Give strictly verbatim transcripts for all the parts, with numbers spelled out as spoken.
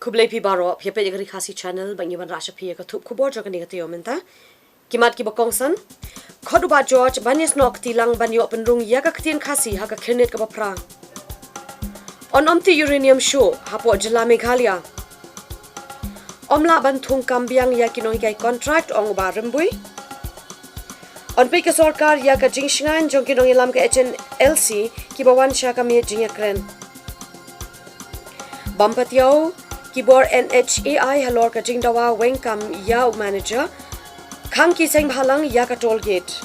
Khublei phi baroh, phi peit ïa ka Ri Khasi Channel, ba ngi wanrah sha phi ïa ka thup khubor jong kane ka taïew mynta. Ki mat kiba kongsan. Khot u Bah George ban ïasnoh kti lang ban ïoh pynrung ïa ka ktien Khasi ha ka khyrnit kaba phra. Yn ym tih uranium shuh hapoh jylla Meghalaya. Ym lah ban thung kam biang ïa ki nonghikai contract, ong u Bah Rymbui. Yn peit ka sorkar ïa ka jingshngaiñ jong ki nongïalam ka H N L C kiba wan sha ka miet jingïakren. Bym patiaw ki bor N H A I halor ka jingdawa weng kam ïa u manager, khang ki seng bhalang ïa ka toll gate.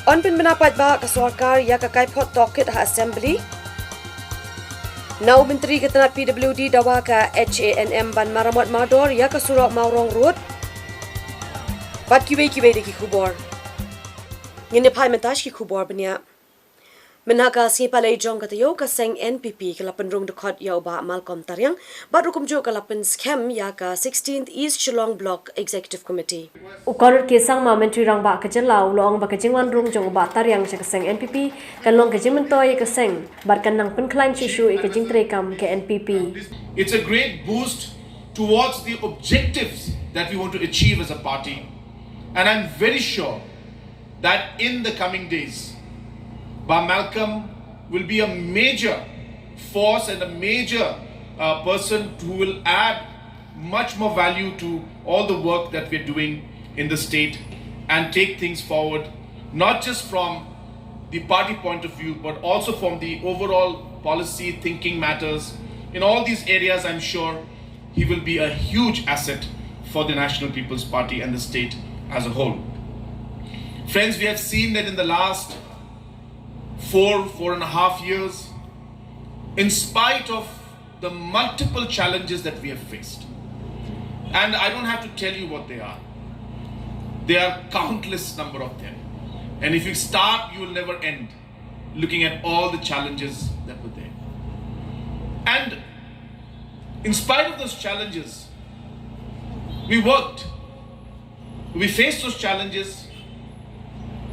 Yn pynbna paidbah ka sorkar ïa ka kaiphod tohkit ha Assembly. Na u Myntri ka tnat P W D dawa ka H A N M ban maramot mardor ïa ka surok Mawrong Road. Bad kiwei kiwei de ki khubor. Ngin ïa phai mynta sha ki khubor bniah. Mynta ka sngi Palei jong ka taïew, ka seng N P P ka la pynrung dkhot ïa u Bah Malcolm Tariang, bad ruh kumjuh ka la pynskhem ïa ka sixteenth East Shillong Block Executive Committee. U Conrad K Sangma, Myntri Rangbah ka jylla, u la ong ba ka jingwan rung jong u Bah Tariang sha ka seng N P P kan long ka jingmyntoi ïa ka seng bad kan nang pynkhlaiñ shuh shuh ïa ka jingtreikam ka N P P. It's a great boost towards the objectives that we want to achieve as a party. And I'm very sure that in the coming days, Bah Malcolm will be a major force and a major uh, person who will add much more value to all the work that we're doing in the state and take things forward, not just from the party point of view, but also from the overall policy thinking matters. In all these areas, I'm sure he will be a huge asset for the National People's Party and the state as a whole. Friends, we have seen that in the last four, four and a half years, in spite of the multiple challenges that we have faced, and I don't have to tell you what they are, there are countless number of them. And if you start, you will never end looking at all the challenges that were there. And in spite of those challenges, we worked. We faced those challenges.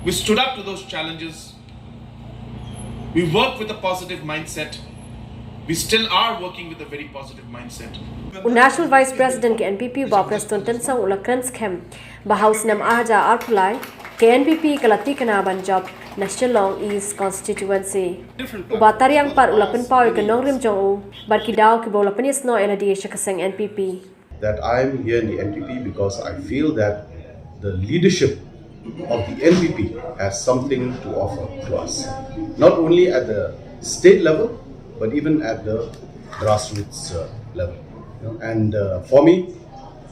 We stood up to those challenges. We worked with a positive mindset. We still are working with a very positive mindset. U National Vice President ka N P P, Bah Prestone Tynsong, u la kren skhem ba ha u snem arhajar arphew lai, ka N P P ka la tikna ban jop na Shillong East Constituency. U Bah Tariang pat u la pynpaw ïa ka nongrim jong u bad ki daw kiba u la pynïasnoh ïa lade sha ka seng N P P. That I'm here in the N P P because I feel that the leadership of the N P P has something to offer to us, not only at the state level, but even at the grassroots uh, level. You know, and uh, for me,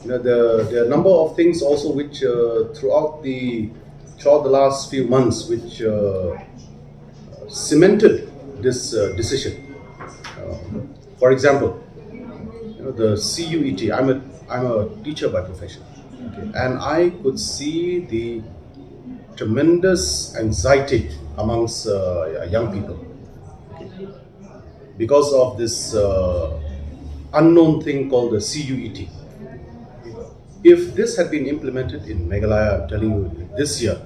you know, the, there are a number of things also which uh, throughout the throughout the last few months, which uh, cemented this uh, decision. Uh, for example, you know, the C U E T, I'm a, I'm a teacher by profession, okay, and I could see the tremendous anxiety amongst uh, young people, okay, because of this uh, unknown thing called the C U E T. If this had been implemented in Meghalaya, I'm telling you, this year,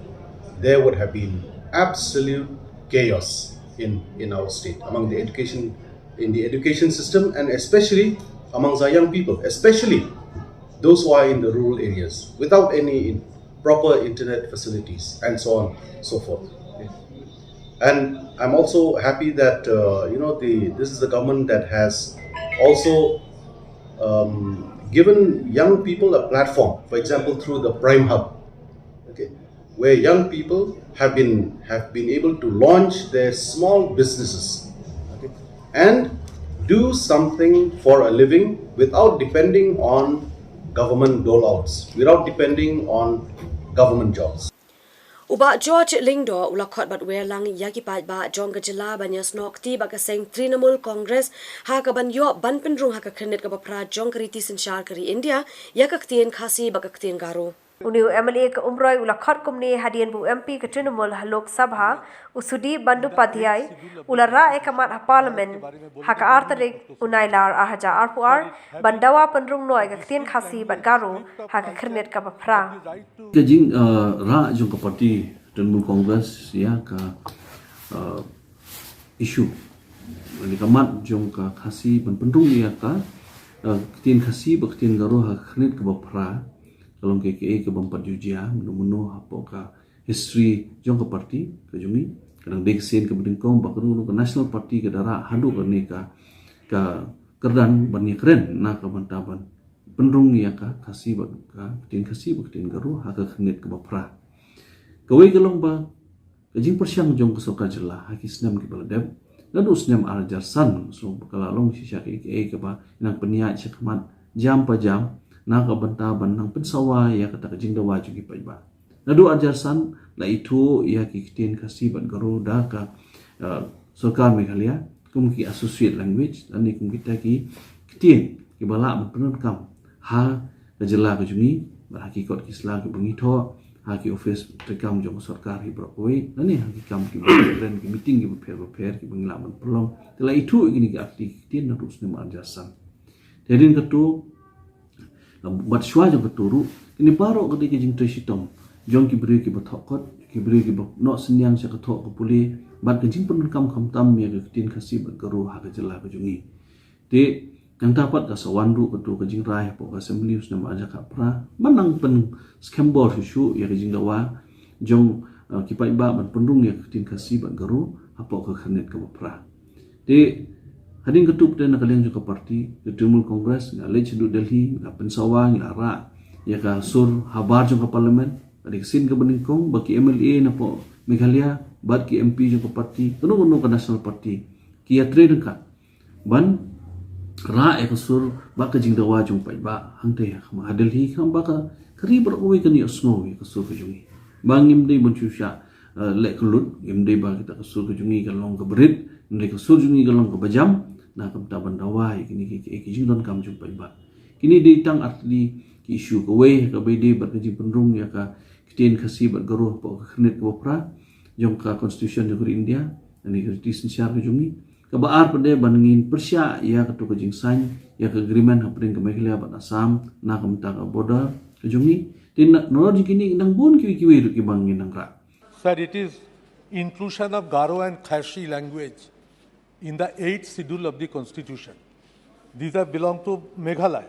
there would have been absolute chaos in, in our state, among the education, in the education system, and especially amongst our young people, especially those who are in the rural areas, without any in- proper internet facilities, and so on, so forth. And I'm also happy that uh, you know the this is the government that has also um, given young people a platform. For example, through the Prime Hub, okay, where young people have been have been able to launch their small businesses, okay, and do something for a living without depending on government doleouts, without depending on government jobs. U Bah George Lyngdoh u la khot bad wer lang ïa ki paidbah jong ka jylla ban ïasnoh kti bad ka seng Trinamool Congress ha kaban ïoh ban pynrung ha ka khyrnit kaba phra jong ka riti synshar ka ri India ïa ka ktien Khasi bad ka ktien Garo. Une u M L A ka Umroi u la khot kumne hadien ba u M P ka Trinamool ha Lok Sabha, u Sudip Bandyopadhyay, u la rah ïa ka mat ha Parliament ha ka ar tarik u Nailar arhajar arphew ar ban dawa pynrung noh ïa ka ktien Khasi bad Garo ha ka khyrnit kaba phra. Ka jing uh, rah jong ka party Trinamool Congress ïa ka uh, issue, ïa ka mat jong ka Khasi ban pynrung ïa ka Uh, ktien Khasi bad ktien Garo ha ka khyrnit kaba phra ka long kaei kaei kaba ym pat ju jia mynno mynno hapoh ka history jong ka party ka jong ngi. Ka dang dei ka sien kaba nyngkong ba kano kano ka national party ka da rah haduh kane ka, ka kyrdan ban ïakren na ka bynta ban pynrung ïa ka Khasi bad ka ktien Khasi bad ktien Garo ha ka khyrnit kaba phra. Kawei ka long ba ka jingpyrshang jong ka sorkar jylla ha ki snem kiba la dep, naduh snem ar hajar san, so ka la long shisha kaei kaei kaba nang pynïaid shakhmat jam pa jam na ka bynta ban nang pynsawa ïa kata ka jingdawa jong ki paidbah. Naduh ar hajar san la ithuh ïa ki ktien Khasi bad Garo da ka, uh, sorkar Meghalaya kum ki associate language lane kum kita ki ktien kiba lah ban pyndonkam ha ka jylla ka jong ngi bad ha ki kot ki sla kiba ngi thoh ha ki office treikam jong ka sorkar hi baroh kawei lane ha ki kam kiba pher, ki meeting kiba pher ba pher kiba ngi lah ban pynlong. Te la ithuh ïa kine ki artylli ki ktien naduh snem ar hajar san. Te hadien kato bad shuwa jong kato ruh, kine baroh ka dei ka jingtrei shitom jong ki briew kiba thoh kot, ki briew kiba noh synñiang sha ka thoh ka pule bad ka jingpyndonkam khamtam ïa ka ktien Khasi bad Garo ha ka jylla ka jong ngi. Te nangta pat ka sa wan ruh kato ka jingrai hapoh ka assembly u snem ar hajar khatphra ban nang pynskembor shuh shuh ïa ka jingdawa jong, uh, ki paidbah ban pynrung ïa ka ktien Khasi bad Garo hapoh ka khyrnit kaba phra. Te hadien kato pat na ka liang jong ka party, ka Trinamool Congress, ngi la leit sha Delhi, ngi la pynsawa, ngi la rah ïa ka sur habar jong ka parliament. Ka dei ka sien kaba nyngkong ba ki M L A napoh Meghalaya bad ki M P jong ka party, kano kano ka national party, ki ïatrei ryngkat ban rah ïa ka sur bad ka jingdawa jong paidbah hangtei ha khmat ha Delhi, khnang ba ka ri baroh kawei kan ïohsngew ïa ka sur ka jong ngi. Ba ngim dei ban shu shah, eh, leh ka lut, ngim dei ba kita ka sur ka jong ngi ka long kaba rit, ngim dei ka sur jong ngi ka long kaba jam na ka bynta ban dawa ïa kine ki, ki, ki jingdonkam jong paidbah. Kine dei tang artylli ki issue. Kawei kaba ïadei bad ka jingpynrung ïa ka ktien Khasi bad Garo hapoh ka khyrnit kaba phra jong ka Constitution jong ka ri India lane ka riti synshar ka jong ngi. Kaba ar pat de ban ngin pyrshah ïa kato ka jingsain ïa ka agreement hapdeng ka Meghalaya bad Assam na ka bynta ka border ka jong ngi. Te na, nalor jong kine nang bun kiwei kiwei ruh kiba ngin nang rah. Sir, it is inclusion of Garo and Khasi language in the eighth schedule of the Constitution. These are belong to Meghalaya.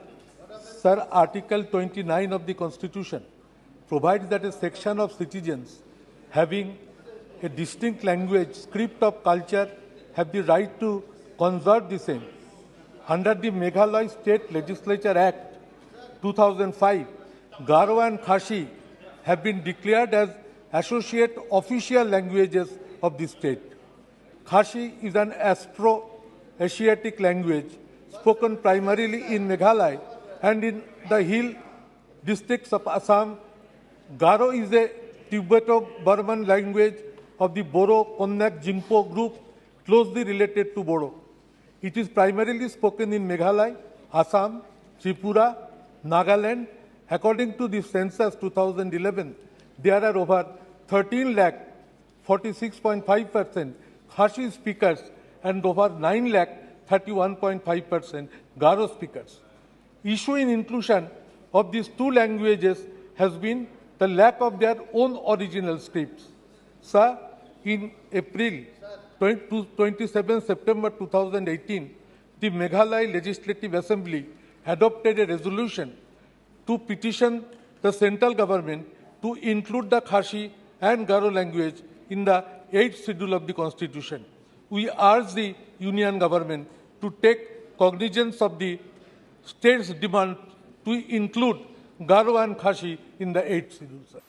Sir, Article twenty-nine of the Constitution provides that a section of citizens having a distinct language, script of culture have the right to conserve the same. Under the Meghalaya State Legislature Act two thousand five, Garo and Khasi have been declared as associate official languages of the state. Khasi is an Austro-Asiatic language spoken primarily in Meghalaya and in the hill districts of Assam. Garo is a Tibeto-Burman language of the Boro Konyak Jingpo group, closely related to Bodo. It is primarily spoken in Meghalaya, Assam, Tripura, Nagaland. According to the census two thousand eleven, there are over thirteen lakh, forty-six point five percent Khasi speakers and over nine lakh, thirty-one point five percent Garo speakers. Issue in inclusion of these two languages has been the lack of their own original scripts. Sir, in April, twenty, twenty-seven September two thousand eighteen, the Meghalaya Legislative Assembly adopted a resolution to petition the central government to include the Khasi and Garo language in the eighth schedule of the Constitution. We urge the Union government to take cognizance of the state's demand to include Garo and Khasi in the eighth schedule, sir.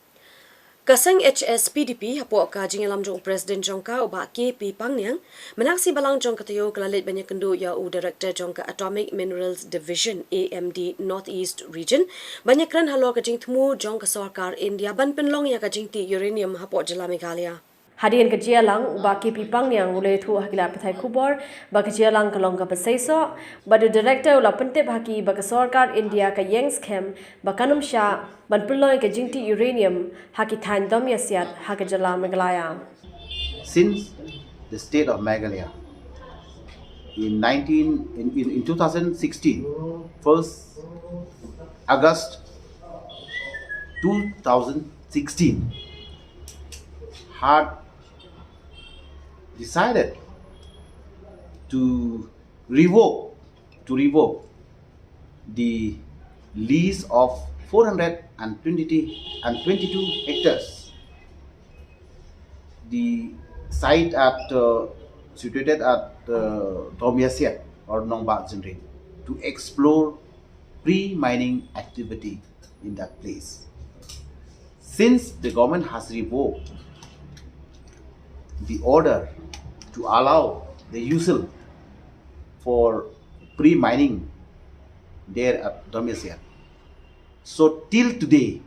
Ka seng H S P D P hapoh ka jingïalam jong u President jong ka u Bah K P Pangniang, mynta ka sngi balang jong ka taïew ka la leit ban ïakynduh ïa u Director jong ka Atomic Minerals Division, A M D, North East Region, ban ïakren halor ka jingthmu jong ka sorkar India ban pynlong ïa ka jingtih uranium hapoh jylla Meghalaya. Hadien ka jingïalang, u Bah K P Pangniang u la ïathuh ha ki lad pathai khubor ba ka jingïalang ka long kaba seisoh, bad u Director u la pyntip ha ki ba ka sorkar India ka ïeng skhem ba kan ym shah ban pynlong ïa ka jingtih uranium ha ki thaiñ dom ïasiat ha ka jylla Meghalaya. Since the state of Meghalaya in nineteen, in, in, in two thousand sixteen, first August two thousand sixteen, had decided to revoke, to revoke the lease of four hundred and twenty and twenty-two hectares, the site at uh, situated at uh, Domiasiat or Nongbah Jinrin to explore pre-mining activity in that place. Since the government has revoked the order to allow the usual for pre-mining there at Domiasiat. So till today,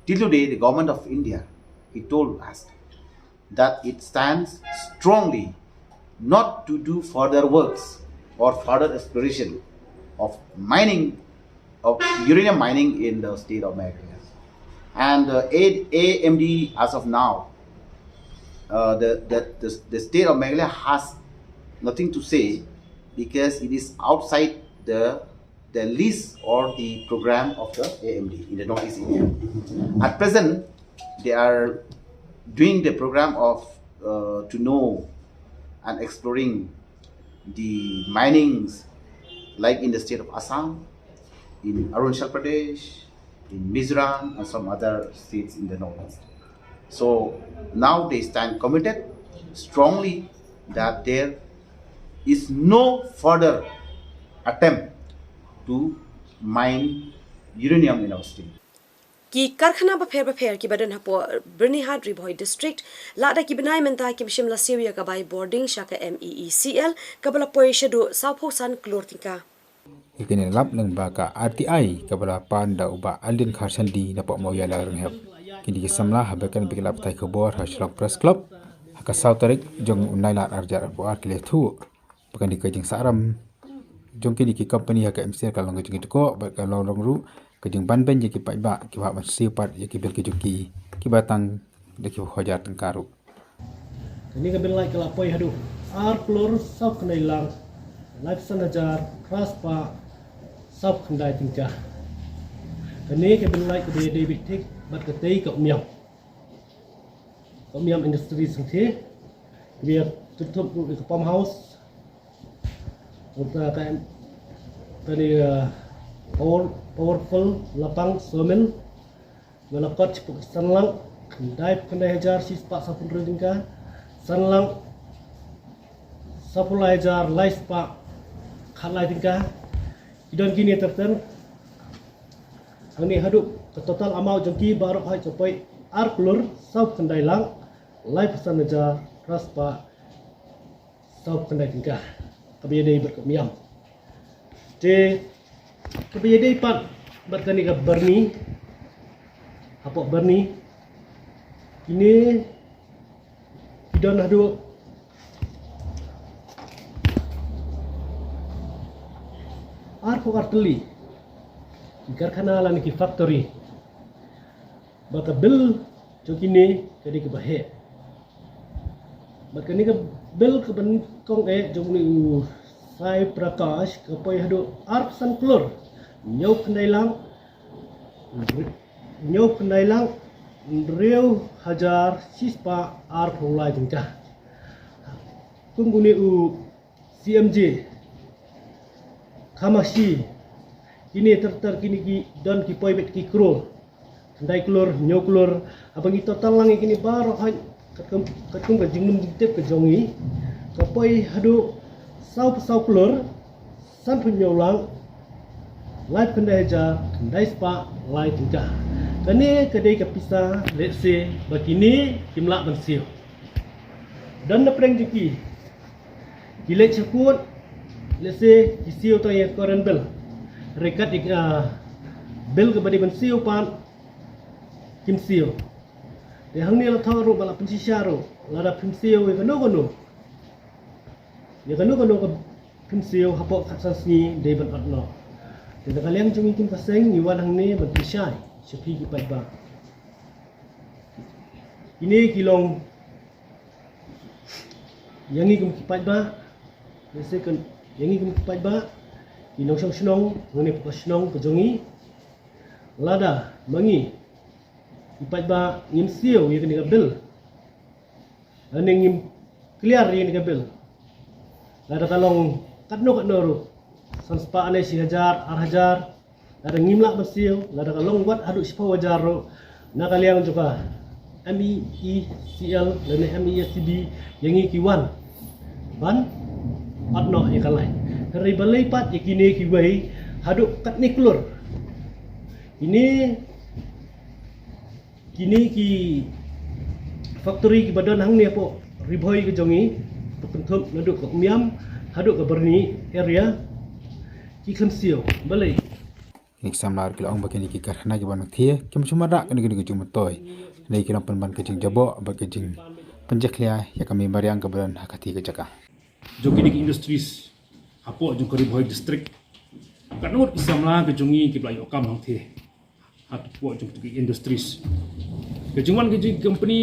till today, the government of India, he told us that it stands strongly not to do further works or further exploration of mining, of uranium mining in the state of Meghalaya. And uh, A- A M D, as of now, uh, the, the, the, the state of Meghalaya has nothing to say because it is outside the the list or the program of the A M D in the Northeast India. At present, they are doing the program of uh, to know and exploring the minings, like in the state of Assam, in Arunachal Pradesh, in Mizoram, and some other states in the Northeast. So now they stand committed strongly that there is no further attempt to mine uranium in our state. Ki karkhana bapher bapher kiba don hapoh Byrnihat, Ri Bhoi District, la da ki bnai mynta kiba shim la siew ïa ka bai bording sha ka M E E C L kaba la poi shaduh sawphew san klur tyngka. Ki kane lap nang ba ka R T I kaba la pan da u Bah Alden Kharshandi na pok Mawia la reng hep. Kini ki samla ha ba kan bikla patai khubor ha Shillong Press Club ha ka saw tarik jong u Nailar arjar ar ki le thu. Ba kani ka jingsahram jong kini ki company ha ka M C L ka long ka jingkitko ba ka long long ruh ka jingban ben ïa ki paidbah kiba hap ban siew pat ïa ki bil ki jong ki kiba tang da ki hajar tyngka ruh. Kani ka bil lait ka la poi haduh ar klur saw khyndai lang lai phew san hajar phra spah saw khyndai tyngka. Kani ka bil lait ka dei dei bit thik bad ka tei ka Umiam. Umiam Industries sangthi. Kibia tutup ruh ka pump house. Uta ka em kani uh, power powerful lapang sawmill. Nga la kot chipuk san lang khyndai khyndai hajar shi spah saw phew hynriew tyngka. San lang saw phew lai hajar lai spah khatlai tyngka. Ki don kine ter ter. Hangne haduh ka total amount jong ki baroh hai ka poi ar klur saw khyndai lang lai phew san hajar phra spah saw khyndai tyngka. Kaba ïadei bad ka Umiam. Te kaba ïadei pat bad kane ka Byrni hapoh Byrni. Kine ki don haduh arphew ar tylli ki karkhana lane ki factory. Ba ka bil jong kine ka dei kaba heh. Bad kane ka bil kaba nyngkong eh jong une u Sai Prakash ka poi haduh arphew san klur hynñiew khyndai lang hynñiew khyndai lang hynriew hajar shi spah arphew lai tyngka. Kum une u C M J Khamashi. Kine ter ter kine ki don ki poi beit ki klur. Khyndai klur, hynñiew klur. Haba ngi total lang ïa kine baroh hynrei katkum katkum ka jinglum jingtip ka jong ngi ka poi haduh saw phew saw klur san phew hynñiew lang lai phew khyndai hajar khyndai spah lai tyngka. Kane ka dei ka pisa lehse ba kine kim lah ban siew. Don na pdeng jong ki ki leit sha court, lehse ki siew tang ïa ka current bill. Hynrei kat ïa ka bill kaba dei ban siew pat kim siew. Te hangne la thoh ruh ba la pynshisha ruh lada phim siew ïa kano kano, ïa kano kano ka phim siew hapoh khatsan sngi dei ban ot noh. Te na ka liang jong ngi kum ka seng ngi wan hangne ban pynshai sha phi ki paidbah. Kine ki long ïa ngi kum ki paidbah, lehse kan ïa ngi kum ki paidbah ki nongshong shnong, ngi ne ka shnong ka jong ngi. Lada ma ngi ki paidbah ngim siew ïa kane ka bill, lane ngim clear ïa kane ka bill, lada ka long katno katno ruh, San spah ne shi hajar, ar hajar, lada ngim lah ban siew, lada ka long wat haduh shiphew hajar ruh, na ka liang jong ka M E E C L lane M E E C B, ïa ngi ki wan ban pat noh ïa ka lai. Hynrei balei pat ïa kine kiwei haduh katne klur? Kine Kine ki factory kiba don hangne hapoh Ri Bhoi ka jong ngi, ba kynthup naduh ka Umiam haduh ka Byrni area, ki khlem siew. Balei? Kine ki samla ki la ong ba kine ki karkhana kiba nang thie kim shu mareh kane kane ka jingmyntoi. Hynrei ki long pynban ka jingjaboh bad ka jingpynjakhlia ïa ka mei mariang kaba don ha katei ka jaka. Jong kine ki industries hapoh jong ka Ri Bhoi district, katno ki samla ka jong ngi kiba la ïoh kam hangthie hapoh jong ki industries. Ka jingwan ka jong ki company,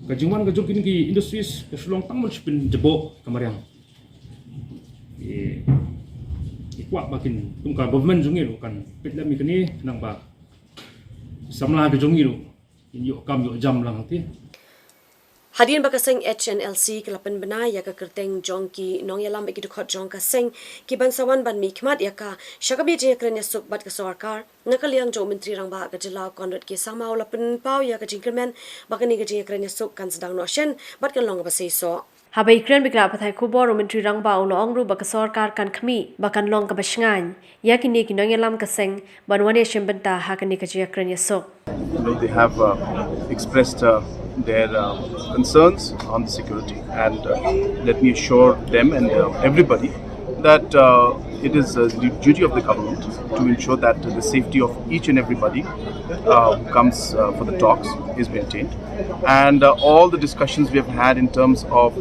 ka jingwan ka jong kine ki industries ka shu long tang ban shu pynjaboh ka mariang. Ki, ki kwah ba kin, kum ka government jong ngi ruh kan peit lem ïa kane, khnang ba samla ka jong ngi ruh kin ïoh kam ïoh jam lang hangthie. Hadien ba ka seng H N L C ka la pynbna ïa ka kyrteng jong ki nongïalam bad ki dkhot jong ka seng, ki ban sa wan ban mihkhmat ïa ka sha ka jingïakren ïasuk bad ka sorkar, na ka liang jong u Myntri Rangbah ka jylla Conrad K Sangma u la pynpaw ïa ka jingkyrmen ba kane ka jingïakren ïasuk kan sdang noh shen bad kan long kaba seisoh. Haba ïakren bad ki lad pathai khubor, u Myntri Rangbah u la ong ruh ba ka sorkar kan khmih ba kan long kaba shngaiñ ïa kine ki nongïalam ka seng ban wan ïashim bynta ha kane ka jingïakren ïasuk. You know, they have uh, expressed uh, their uh, concerns on the security, and uh, let me assure them and uh, everybody that uh, it is uh, the duty of the government to ensure that the safety of each and everybody uh, who comes uh, for the talks is maintained. And uh, all the discussions we have had in terms of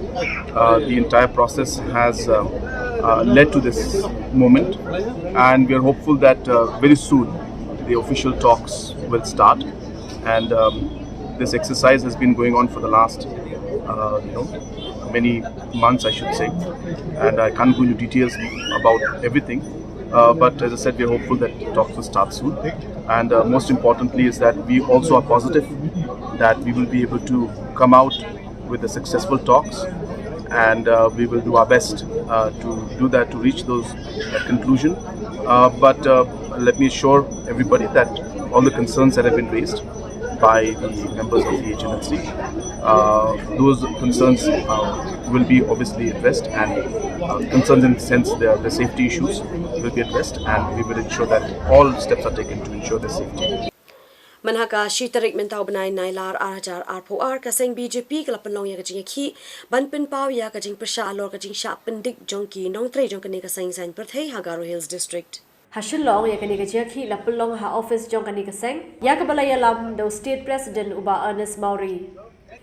uh, the entire process has uh, uh, led to this moment, and we are hopeful that uh, very soon the official talks will start. And um, this exercise has been going on for the last, uh, you know, many months, I should say, and I can't go into details about everything. Uh, but as I said, we're hopeful that talks will start soon. And uh, most importantly is that we also are positive that we will be able to come out with the successful talks, and uh, we will do our best uh, to do that, to reach those that conclusion. Uh, but uh, let me assure everybody that all the concerns that have been raised by the members of the H N L C, uh, those concerns uh, will be obviously addressed, and uh, concerns in the sense the, the safety issues will be addressed, and we will ensure that all steps are taken to ensure the safety. Man ha ka shi tarik mynta u bnai Nailar ar hajar arphew ar, ka seng B J P ka la pynlong ïa ka jingïakhih ban pynpaw ïa ka jingpyrshah halor ka jingshah pyndik jong ki nongtrei jong kane ka seng saiñ pyrthei ha Garo Hills District. Ha Shillong, ïa kane ka jingïakhih la pynlong ha office jong kane ka seng, ïa kaba la ïalam da u State President u Bah Ernest Mawrie.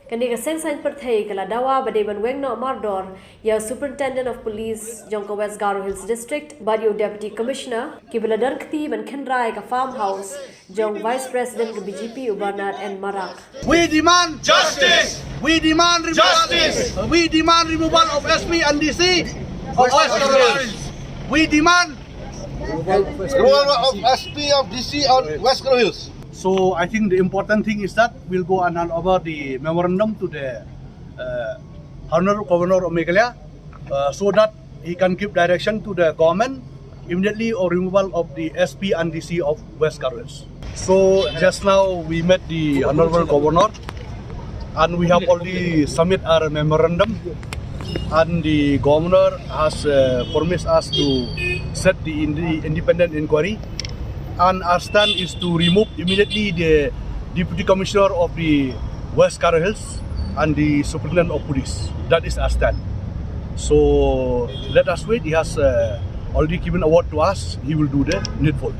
Kane ka seng saiñ pyrthei ka la dawa ba dei ban weng noh mardor ïa u Superintendent of Police jong ka West Garo Hills District bad ïa u Deputy Commissioner, kiba la don kti ban khynra ïa ka farmhouse jong Vice President ka B J P u Bernard N Marak. We demand justice. We demand removal. Justice. We demand removal of S P and D C of West Garo Hills. We demand removal of S P, of D C on West Garo Hills. So I think the important thing is that we'll go and hand over the memorandum to the uh, Honorable Governor of Meghalaya, uh, so that he can give direction to the government immediately of removal of the S P and D C of West Garo Hills. So just now we met the Honorable Governor, and we have already submit our memorandum, and the Governor has uh, promised us to set the, in the independent inquiry, and our stand is to remove immediately the Deputy Commissioner of the West Garo Hills and the Superintendent of Police. That is our stand. So let us wait. He has uh, already given a word to us. He will do the needful.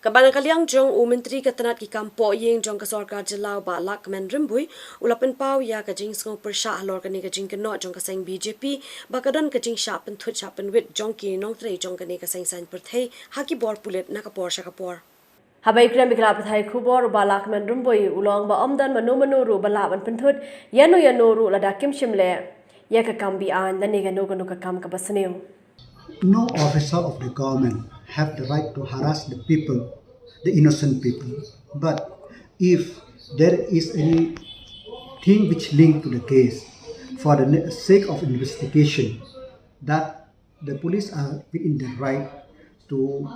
Kaba na ka liang jong u Myntri ka tnat ki kam poh ïing jong ka sorkar jylla u Bah Lahkmen Rymbui u la pynpaw ïa ka jingsngew pyrshah halor kane ka jingkynnoh jong ka seng B J P ba ka don ka jingshah pynthut shah pynwit jong ki nongtrei jong kane ka seng saiñ pyrthei ha ki bor pulit na ka por sha ka por. Haba ïakren bad ki lad pathai khubor, u Bah Lahkmen Rymbui u la ong ba ym don mano mano ruh ba lah ban pynthut ïano ïano ruh lada kim shym leh ïa ka kam be-aiñ lane kano kano ka kam kaba sniew. No officer of the government have the right to harass the people, the innocent people. But if there is anything which linked to the case, for the ne- sake of investigation, that the police are within their right to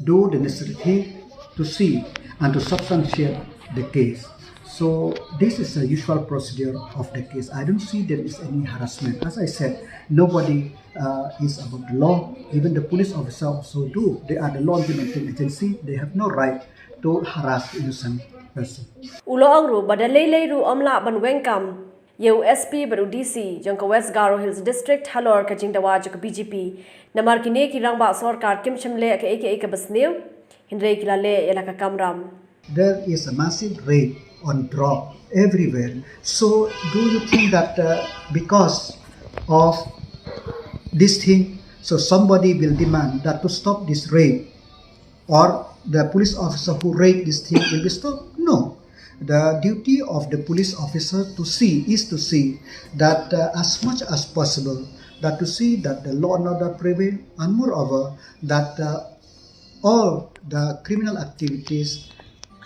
do the necessary thing to see and to substantiate the case. So this is a usual procedure of the case. I don't see there is any harassment. As I said, nobody uh, is above the law. Even the police officer also do. They are the law implementing agency. They have no right to harass the innocent person. U la ong ruh ba da lei lei ruh ym lah ban weng kam ïa u S P bad u D C jong ka West Garo Hills District halor ka jingdawa jong ka B J P. Namar kine ki rangbah sorkar kim shym leh kaei kaei kaba sniew, hynrei ki la leh ïa la ka kamram. There is a massive raid on drug everywhere. So do you think that uh, because of this thing, so somebody will demand that to stop this raid, or the police officer who raid this thing will be stopped? No. The duty of the police officer to see is to see that uh, as much as possible, that to see that the law and order prevail, and moreover that uh, all the criminal activities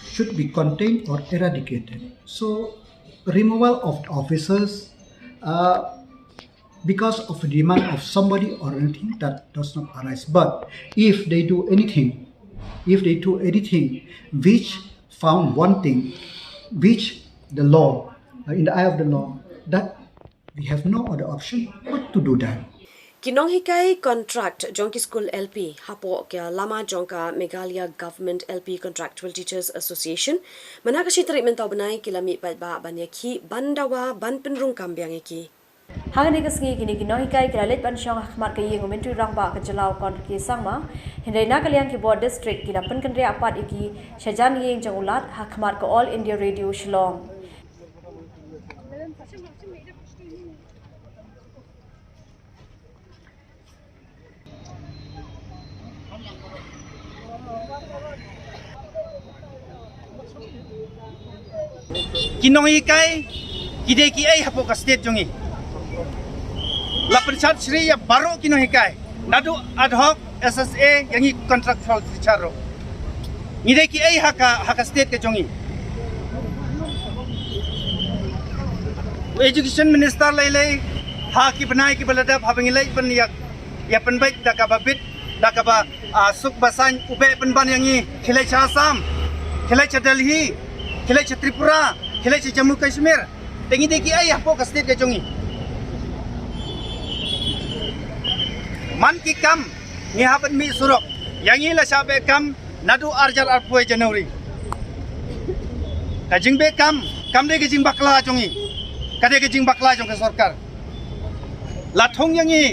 should be contained or eradicated. So removal of officers uh, because of the demand of somebody or anything, that does not arise. But if they do anything, if they do anything which found wanting, which the law, uh, in the eye of the law, that we have no other option but to do that. Ki nonghikai contract jong ki skul L P hapoh ka lama jong ka Meghalaya Government L P Contractual Teachers Association mynta ka shi tarik mynta u bnai ki la mih paidbah ban ïakhih ban dawa ban pynrung kam biang ïa ki. Ha kane ka sngi kine ki nonghikai ki la leit ban shong ha khmat ka ïing u Myntri Rangbah ka jylla u Conrad K Sangma, hynrei na ka liang ki bor district ki la pynkynriah pat ïa ki sha jan ïing jong u Lat ha khmat ka All India Radio Shillong. Ki nonghikai ki dei kiei hapoh ka state jong ngi. La pynshad shri ïa baroh ki nonghikai, naduh ad hoc, S S A, ïa ngi contractual teacher ruh. Ngi dei kiei ha ka, ha ka state ka jong ngi. U Education Minister lei lei ha ki bnai kiba la dep haba ngi leit ban ïa, ïa pynbeit da kaba bit, da kaba ah, suk ba saiñ u beh pynban ïa ngi, khie leit sha Assam, khie leit sha Delhi, khie leit sha Tripura, khie leit sha Jammu Kashmir. Te ngi dei kiei hapoh ka state ka jong ngi. Man ki kam ngi hap ban mih surok. Ïa ngi la shah beh kam naduh arhajar arphew January. Ka jingbeh kam kam dei ka jingbakla jong ngi. Ka dei ka jingbakla jong ka sorkar. La thung ïa ngi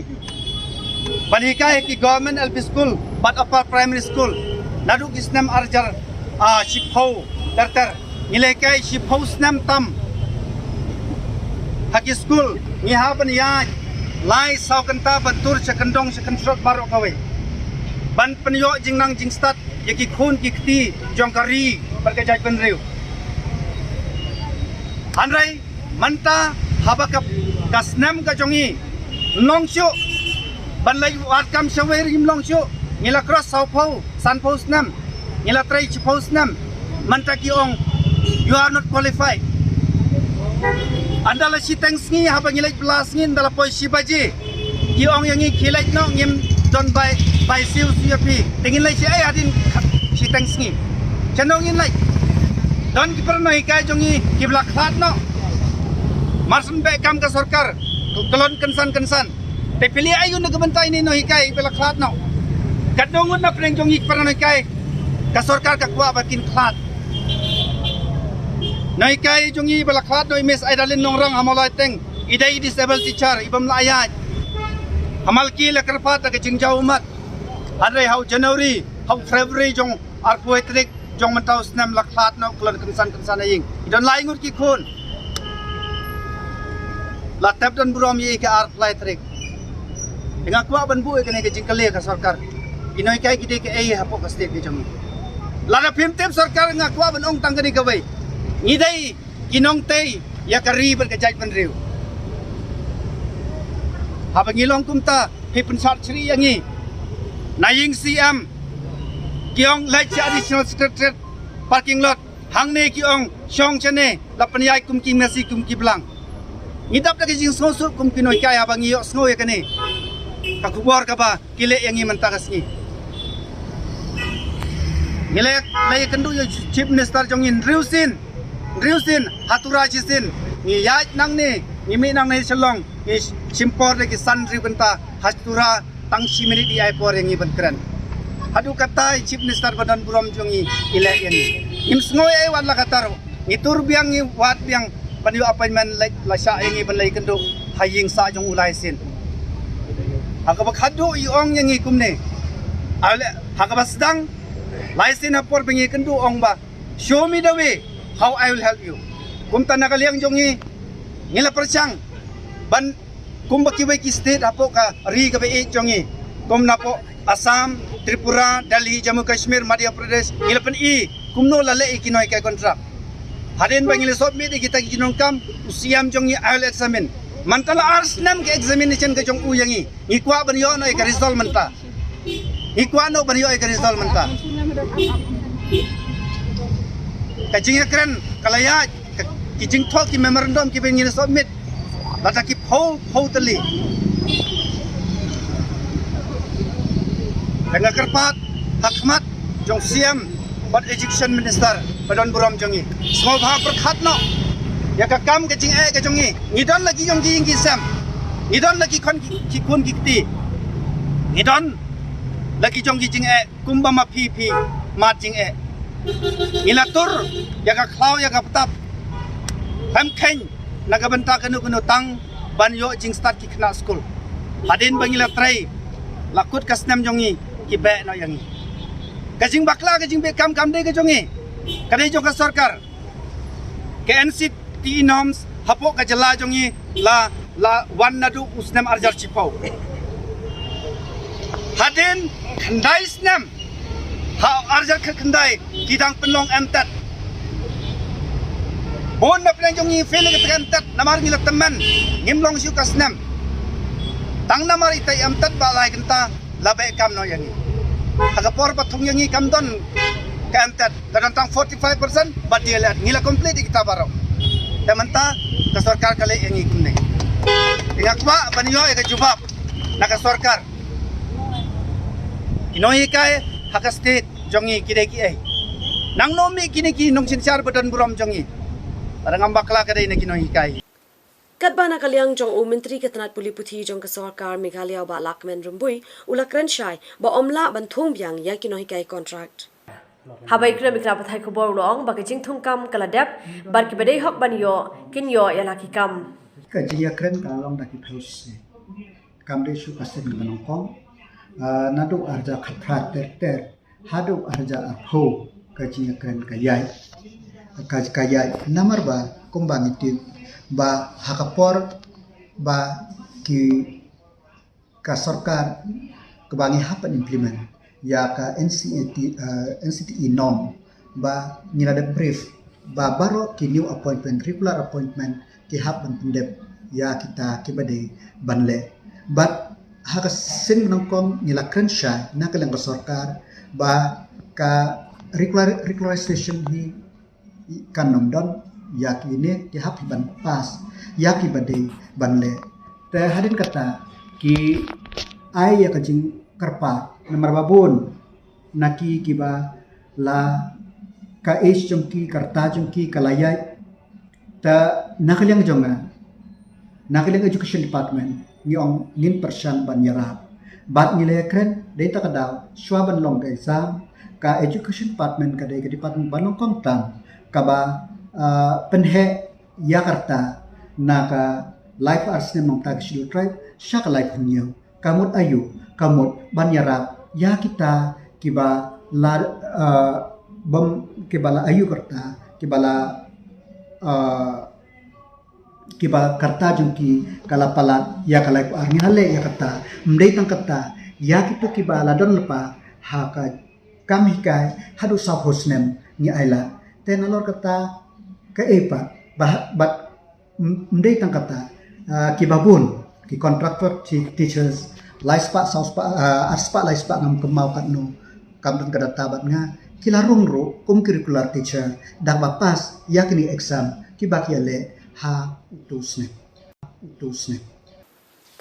ban hikai ha ki government L P school bad upper primary school naduh ki snem arhajar, ah, shiphew ter ter. Ngi la hikai shiphew snem tam. Ha ki school ngi hap ban ïaid lai saw kynta ban tur sha kyndong sha kynthrot baroh kawei ban pynïoh jingnang jingstad ïa ki khun ki kti jong ka ri bad ka jaitbynriew. Hynrei mynta haba ka, ka snem ka jong ngi ym long shuh ban leit wad kam shawei, ym long shuh. Ngi la cross sawphew, sanphew snem, ngi la trei shiphew snem. Mynta ki ong you are not qualified. Ynda la shiteng sngi haba ngi leit bylla sngi, ynda la poi shi baje ki ong ïa ngi khie leit noh, ngim don bai, bai siew siew ïa phi. Te ngin leit shaei hadien shiteng sngi? Shano ngin leit? Don ki para nonghikai jong ngi kiba la khlad noh. Mar shu beh kam ka sorkar, kyllon kynsan kynsan. Te phi leh aïu na ka bynta ine i nonghikai ba la khlad noh? Katno ngut na pdeng jong ngi ki para nonghikai ka sorkar ka kwah ba kin khlad? Nonghikai jong ngi ba la khlad noh i Miss Idalin Nongrang ha Mawlai Teng, i dei i disabled teacher i bym lah ïaid. Ha Malki la kyrpad da ka jingjaw ummat. Hynrei ha u January, ha u February jong arphew tarik jong mynta u snem la khlad noh kyllon kynsan kynsan na ïing. I don lai ngut ki khun. La tep don burom ïa i ka arphew tarik. Te nga kwah ban buh ïa kane ka jingkylli ka sorkar. Ki nonghikai ki dei kiei hapoh ka state ka jong ngi? Lada phim tip sorkar, nga kwah ban ong tang kane kawei. Ngi dei ki nongtei ïa ka ri bad ka jaitbynriew. Haba ngi long kumta, phi pynshad shri ïa ngi. Na ïing C M ki ong leit sha Additional Secretariat parking lot. Hangne ki ong shong shane, la pynïaid kum ki masi kum ki blang. Ngi dap da ka jingsngewsuk kum ki nonghikai haba ngi ïohsngew ïa kane ka khubor kaba ki leh ïa ngi mynta ka sngi. Ngi la, la ïakynduh ïa u Chief Minister jong ngi hynriew sien, hynriew sien, ha Tura shisien. Ngi ïaid nangne, ngi mih nangne Shillong, ngi shim por da ki san hynriew kynta, ha Tura tang shi minit i ai por ïa ngi ban kren. Haduh katta i Chief Minister ba don burom jong ngi i leh ïa ngi. Ngim sngew ei wat la katta ruh. Ngi tur biang, ngi wad biang ban ïoh appointment, la, la shah ïa ngi ban leit kynduh ha ïing sah jong u lai sien. Ha kaba khadduh i ong ïa ngi kumne. Ale, ha kaba sdang lai sien ha por ba ngi kynduh ong ba, "Show me the way, how I will help you." Kumta na ka liang jong ngi, ngi la pyrshang ban, kumba kiwei ki state hapoh ka ri kaba ïeit jong ngi, kum napoh Assam, Tripura, Delhi, Jammu Kashmir, Madhya Pradesh, ngi la pyni kumno la leh ïa ki nonghikai contract. Hadien ba ngi la submit ïa kita ki jingdonkam, u C M jong ngi ai la examine. Mynta la ar snem ka examination ka jong u ïa ngi. Ngi kwah ban ïoh noh ïa ka result mynta. Ngi kwah noh ban ïoh ïa ka result mynta. Ka jingïakren ka la ïaid, ka, ki jingthoh ki memorandum kiba ngi la submit, lada ki phew, phew tylli. Te nga kyrpad ha khmat jong C M bad Education Minister ba don burom jong ngi, sngewbha pyrkhat noh ïa ka kam ka jingeh ka jong ngi. Ngi don la ki jong ki ïing ki sem, ngi don la ki khun ki, ki khun ki kti, ngi don la ki jong ki jingeh. Kumba ma phi phi mad jingeh, ngi la tur ïa ka khlaw ïa ka btap. Khlem kheiñ na ka bynta kano kano tang ban ïoh jingstad ki khynnah skul. Hadien ba ngi la trei, la kut ka snem jong ngi, ki beh noh ïa ngi. Ka jingbakla ka jingbeh kam kam dei ka jong ngi, ka dei jong ka sorkar. Ka N C T E norms hapoh ka jylla jong ngi la, la wan naduh u snem arjar chipau. Hadien khyndai snem, ha arjar khyndai ki dang pynlong M tet. Bun na pdeng jong ngi fail ka M tet namar ngi la tymmen, ngim long shuh ka snem. Tang namar ita M tet ba lai kynta la beh kam noh ïa ngi. Ha ka por ba thung ïa ngi kam don ka M tet, ka don tang forty five percent ba D L Ed, ngi la complete ïa kita baroh. Te mynta ka sorkar ka leh ïa ngi kumne. Te nga kwah ban ïoh ïa ka jubab na ka sorkar. Ki nonghikai ha ka state jong ngi ki dei kiei? Nangno mih kine ki nongsynshar ba don burom jong ngi? Lada ngam bakla ka dei na ki nonghikai. Katba na ka liang jong u Myntri ka tnat pule puthi jong ka sorkar Meghalaya u Bah Lahkmen Rymbui u la kren shai ba ym lah ban thung biang ïa ki nonghikai contract. Haba ïakren bad ki nongpathai khubor u la ong ba ka jingthung kam ka la dep bad kiba dei hok ban ïoh kin ïoh ïa la ki kam. Ka jingïakren ka la long da ki phew shisha. Kam dei shu ka sien kaba nyngkong, ah, naduh arhajar khatphra ter ter haduh arhajar arphew ka jingïakren ka ïaid. Ka, ka ïaid namar ba kumba ngi tip ba ha ka por ba ki, ka sorkar kaba ngi hap ban implement ïa ka N C A T, eh, N C T E norm, ba ngi la dep brief ba baroh ki new appointment, regular appointment, ki hap ban pyndep ïa kita kiba dei ban leh. Bad ha ka sien nyngkong ngi la kren shai na ka liang ka sorkar ba ka regular, regularization hi kan ym don ïa kine ki hap ban pass ïa kiba dei ban leh. Te hadien kata ki ai ïa ka jingkyrpad namar ba bun na ki kiba la, ka age jong ki, ka rta jong ki ka la ïaid. Te na ka liang jong nga, na ka liang Education Department, ngi ong ngin pyrshang ban ïarap. Bad ngi la ïakren, dei ta ka daw shuwa ban long ka exam, ka Education Department ka dei ka department ba nyngkong tam kaba, ah, pynheh ïa ka rta na ka laiphew ar snem nangta ka Scheduled Tribe sha ka laiphew hynñiew. Ka mut aïu? Ka mut ban ïarap ïa kita kiba la, ah, bym, kiba la aïu ka rta, kiba la, ah, kiba ka rta jong ki ka la palat ïa ka laiphew ar. Ngi la leh ïa kata. Ym dei tang kata, ïa kito kiba la don lypa ha ka kam hikai haduh sawphew snem ngi ailad. Te nalor kata kaei pat, ba, bad ym, ym dei tang kata, ah, kiba bun ki contractor ti-, teachers, lai spah, saw spah, ah, ar spah, lai spah, ngam kynmaw katno, kam don ka data bad nga, ki la rung ruh kum ki regular teacher da kaba pass ïa kine exam kiba ki ïa leh ha uto u snem. Uto u snem.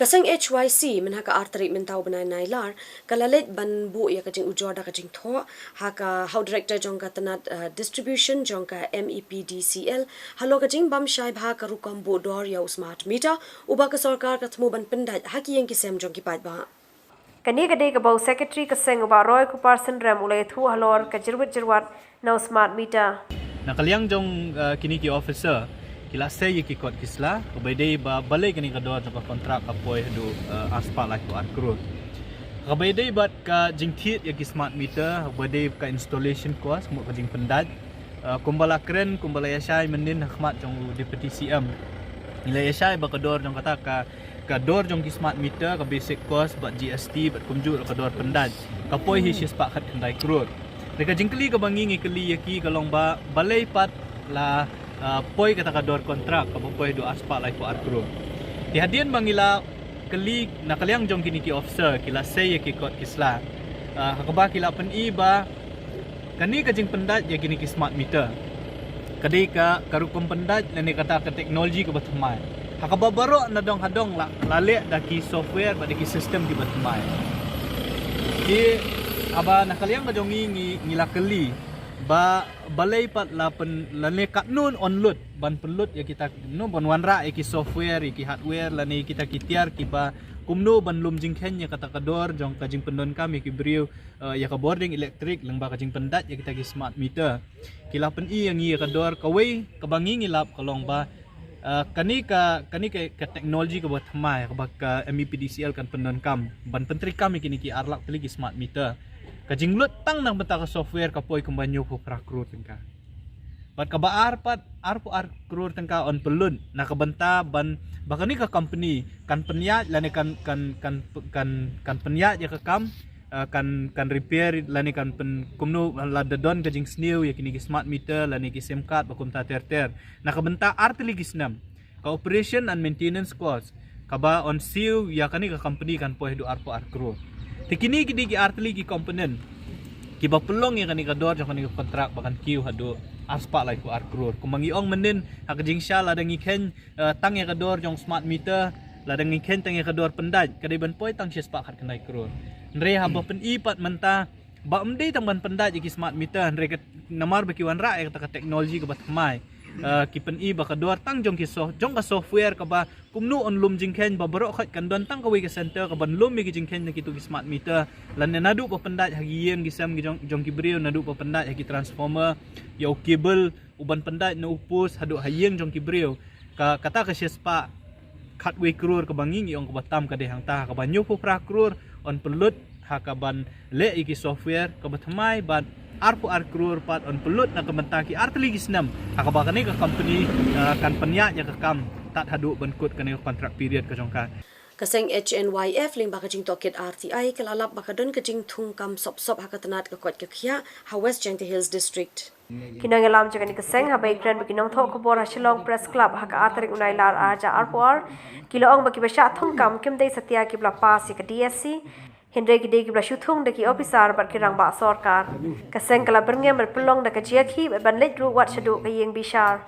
Ka seng H Y C mynha ka ar tarik mynta u bnai Nailar ka la leit ban buh ïa ka jingujor da ka jingthoh ha ka hau director jong ka tnat, uh, distribution jong ka M E P D C L halor ka jingbam shai bha ka rukom buh dor ïa u smart meter uba ka sorkar ka thmu ban pyndait ha ki ïing ki sem jong ki paidbah. Kane ka dei kaba u secretary ka seng u Bah Roy Kupar Synrem u la ïathuh halor ka jyrwit jyrwat na u smart meter. Na ka liang jong, uh, kine ki officer ki la sei ïa ki kot ki sla, kaba dei ba balei kane ka dor jong ka kontrak ka poi haduh, uh, ar spah laiphew ar klur. Kaba dei bad ka jingthied ïa ki smart meter, kaba dei ka installation cost, mo ka jingpyndait, uh, kumba la kren, kumba la ïa shai mynnin ha khmat jong u Deputy C M. Ngi la ïa shai ba ka dor jong kata ka ka dor jong ki smart meter, ka basic cost bad G S T bad kumjuh ka dor pyndait ka poi hi shi spah khat khyndai klur. Te ka jingkylli kaba ngi ngi kylli ïa ki ka long ba balei pat la, uh, poi kata ka dor kontrak kaba poi haduh ar spah laiphew ar klur. Te hadien ba ngi la kylli na ka liang jong kine ki officer ki la sei ïa ki kot ki sla, uh, ha kaba ki la pyni ba kane ka jingpyndait ïa kine ki smart meter ka dei ka, ka rukom pyndait lane kata ka teknoloji kaba thymmai. Ha kaba baroh na dong ha dong la, la leh da ki software bad da ki system kiba thymmai. Ki haba na ka liang ka jong ngi ngi, ngi la kylli ba balei pat la pyn, lane katno yn lut ban pynlut ïa kita, no, ban wanrah ïa ki software, ïa ki hardware lane kita ki tiar kiba kumno ban lum jingkheiñ ïa kata ka dor jong ka jingpyndonkam ïa ki briew, uh, ïa ka bording elektrik lyngba ka jingpyndait ïa kita ki smart meter. Ki la pyni ïa ngi ïa ka dor kawei kaba ngi ngi lap ka long ba, uh, kane ka, kane ka, ka teknoloji kaba thymmai kaba ka M E P D C L kan pyndonkam ban pyntreikam ïa kine ki ar lak tylli ki smart meter. Ka jinglut tang na ka bynta ka software ka poi kumba hynñiewphew phra klur tyngka. Bad kaba ar pat, arphew ar klur tyngka yn pynlut na ka bynta ban ba kane ka company kan pynïaid lane kan, kan, kan, kan, kan pynïaid ïa ka kam, uh, kan, kan repair lane kan pyn, kumno lada don ka jingsniew ïa kine ki smart meter lane ki sim card bad kumta ter ter. Na ka bynta ar tylli ki snem ka operation and maintenance cost kaba yn siew ïa kane ka company kan poi haduh arphew ar klur. Te kine ki dei ki ar tylli ki component kiba pynlong ïa kane ka dor jong kane ka kontrak ba kan kiew haduh ar spah laiphew ar klur. Kumba ngi ong mynnin ha ka jingshai lada ngi kheiñ, uh, tang ïa ka dor jong smart meter, lada ngi kheiñ tang ïa ka dor pyndait ka dei ban poi tang shi spah khat khyndai klur. Hynrei haba pyni pat mynta ba ym dei tang ban pyndait ïa ki smart meter, hynrei ka, namar ba ki wanrah ïa kata ka teknoloji kaba thymmai, uh, ki pyni ba ka dor tang jong ki sof, jong ka software kaba kumno yn lum jingkheiñ ba baroh khoit kan don tang kawei ka center kaban lum ïa ki jingkheiñ na kitu ki smart meter. Lane naduh ba pyndait ha ki ïing ki sem ki jong, jong ki briew, naduh ba pyndait ha ki transformer, ïa u cable uban pyndait na u post haduh ha ïing jong ki briew. Ka, kata ka shi spah khatwei klur kaba ngi ngi ong kaba tam ka dei hangta, kaba hynñiewphew phra klur yn pynlut ha kaban leh ïa ki software kaba thymmai bad arphew ar klur pat yn pynlut na ka bynta ki ar tylli ki snem ha kaba kane ka company, uh, kan pynïaid ïa ka kam tad haduh ban kut kane ka contract period ka jong ka. Ka seng H N Y F lyngba ka jingtohkit R T I ka la lap ba ka don ka jingthung kam sop sop ha ka tnat ka koit ka khiah ha West Jaintia Hills District. Ki nongïalam jong kane ka seng haba ïakren bad ki nongthoh khubor ha Shillong Press Club ha ka ar tarik u Nailar ar hajar arphew ar, ki la ong ba kiba shah thung kam kim dei satia kiba la pass ïa ka D S C, hynrei ki dei kiba la shu thung da ki ophisar bad ki rangbah sorkar. Ka seng ka la byrngem ban pynlong da ka jingïakhih bad ban leit ruh wat shaduh ka ïing bishar.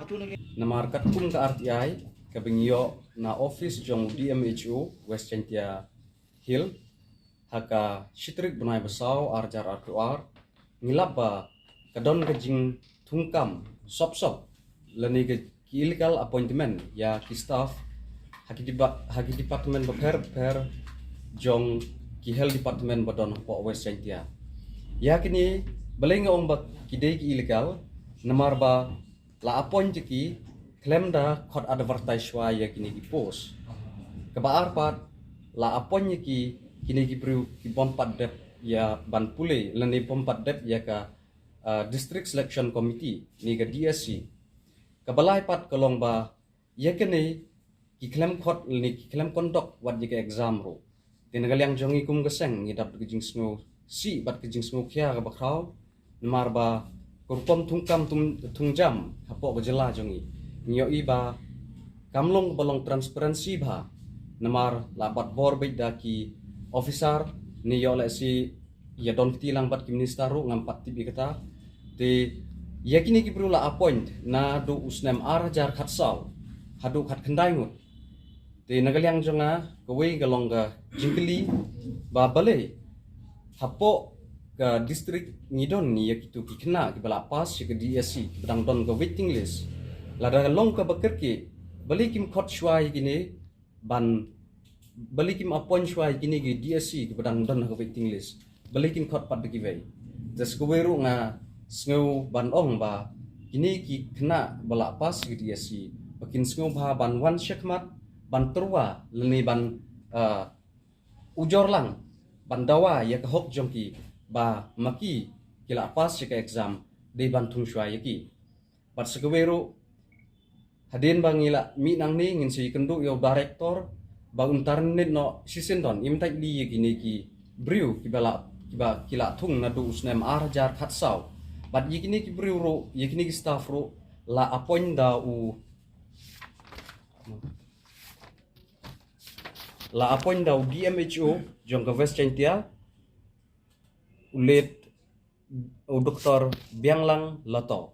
Namar katkum ka R T I kaba ngi ïoh na office jong D M H O West Jaintia Hills ha ka shi tarik bnai ba saw ar hajar arphew ar, ngi lap ba ka don ka jingthung kam sop sop lane ka ki illegal appointment ïa ki staff ha ki deba-, ha ki department bapher bapher jong ki health department ba don hapoh West Jaintia. Ïa kine balei nga ong ba ki dei ki illegal, namar ba la appoint ïa ki khlem da khot advertise shuwa ïa kine ki post. Kaba ar pat la appoint ïa ki, kine ki briew ki bym pat dep ïa ban pule lane bym pat dep ïa ka, uh, District Selection Committee ne ka D S C. Kaba lai pat ka long ba ïa kine ki khlem khot lane ki khlem conduct wat ïa ka exam ruh. Te na ka liang jong ngi kum ka seng ngi dap da ka jingsngewsih bad ka jingsngewkhia kaba khraw, namar ba ka rukom thung kam thung, thung jam hapoh ka jylla jong ngi, ngi ïohi ba kam long kaba long transparency bha, namar la bat bor beit da ki officer ne ïoh lehse ïa don kti lang bad ki minister ruh ngam pat tip ïa kata. Te ïa kine ki briew la appoint naduh u snem ar hajar khatsaw haduh khatkhyndai ngut. Te na ka liang jong nga, kawei ka long ka jingkylli ba balei hapoh ka district ngi don ïa kitu ki khynnah kiba la pass ïa ka D S C kiba dang don ka waiting list. Lada ka long kaba kyrkieh, balei kim khot shuwa ïa kine ban, balei kim appoint shuwa ïa kine ki D S C kiba dang don ha ka waiting list. Balei kin khot pat da kiwei. Te sa kawei ruh nga sngew ban ong ba kine ki khynnah ba la pass ïa ka D S C ba kin sngewbha ban wan shakhmat ban tyrwa lane ban, ah, ujor lang ban dawa ïa ka hok jong ki ba ma ki ki la pass ïa ka exam, dei ban thung shuwa ïa ki. Bad sa kawei ruh, hadien ba ngi la mih nangne, ngin sa ïakynduh ïa u director ba un terminate noh shisien don, im tait li ïa kine ki briew kiba la, kiba ki la thung naduh u snem ar hajar khatsaw. Bad ïa kine ki briew ruh, ïa kine ki staff ruh la appoint da u, la appoint da u D M H O jong ka West Jaintia, u late u Doktor Bianglang Lato.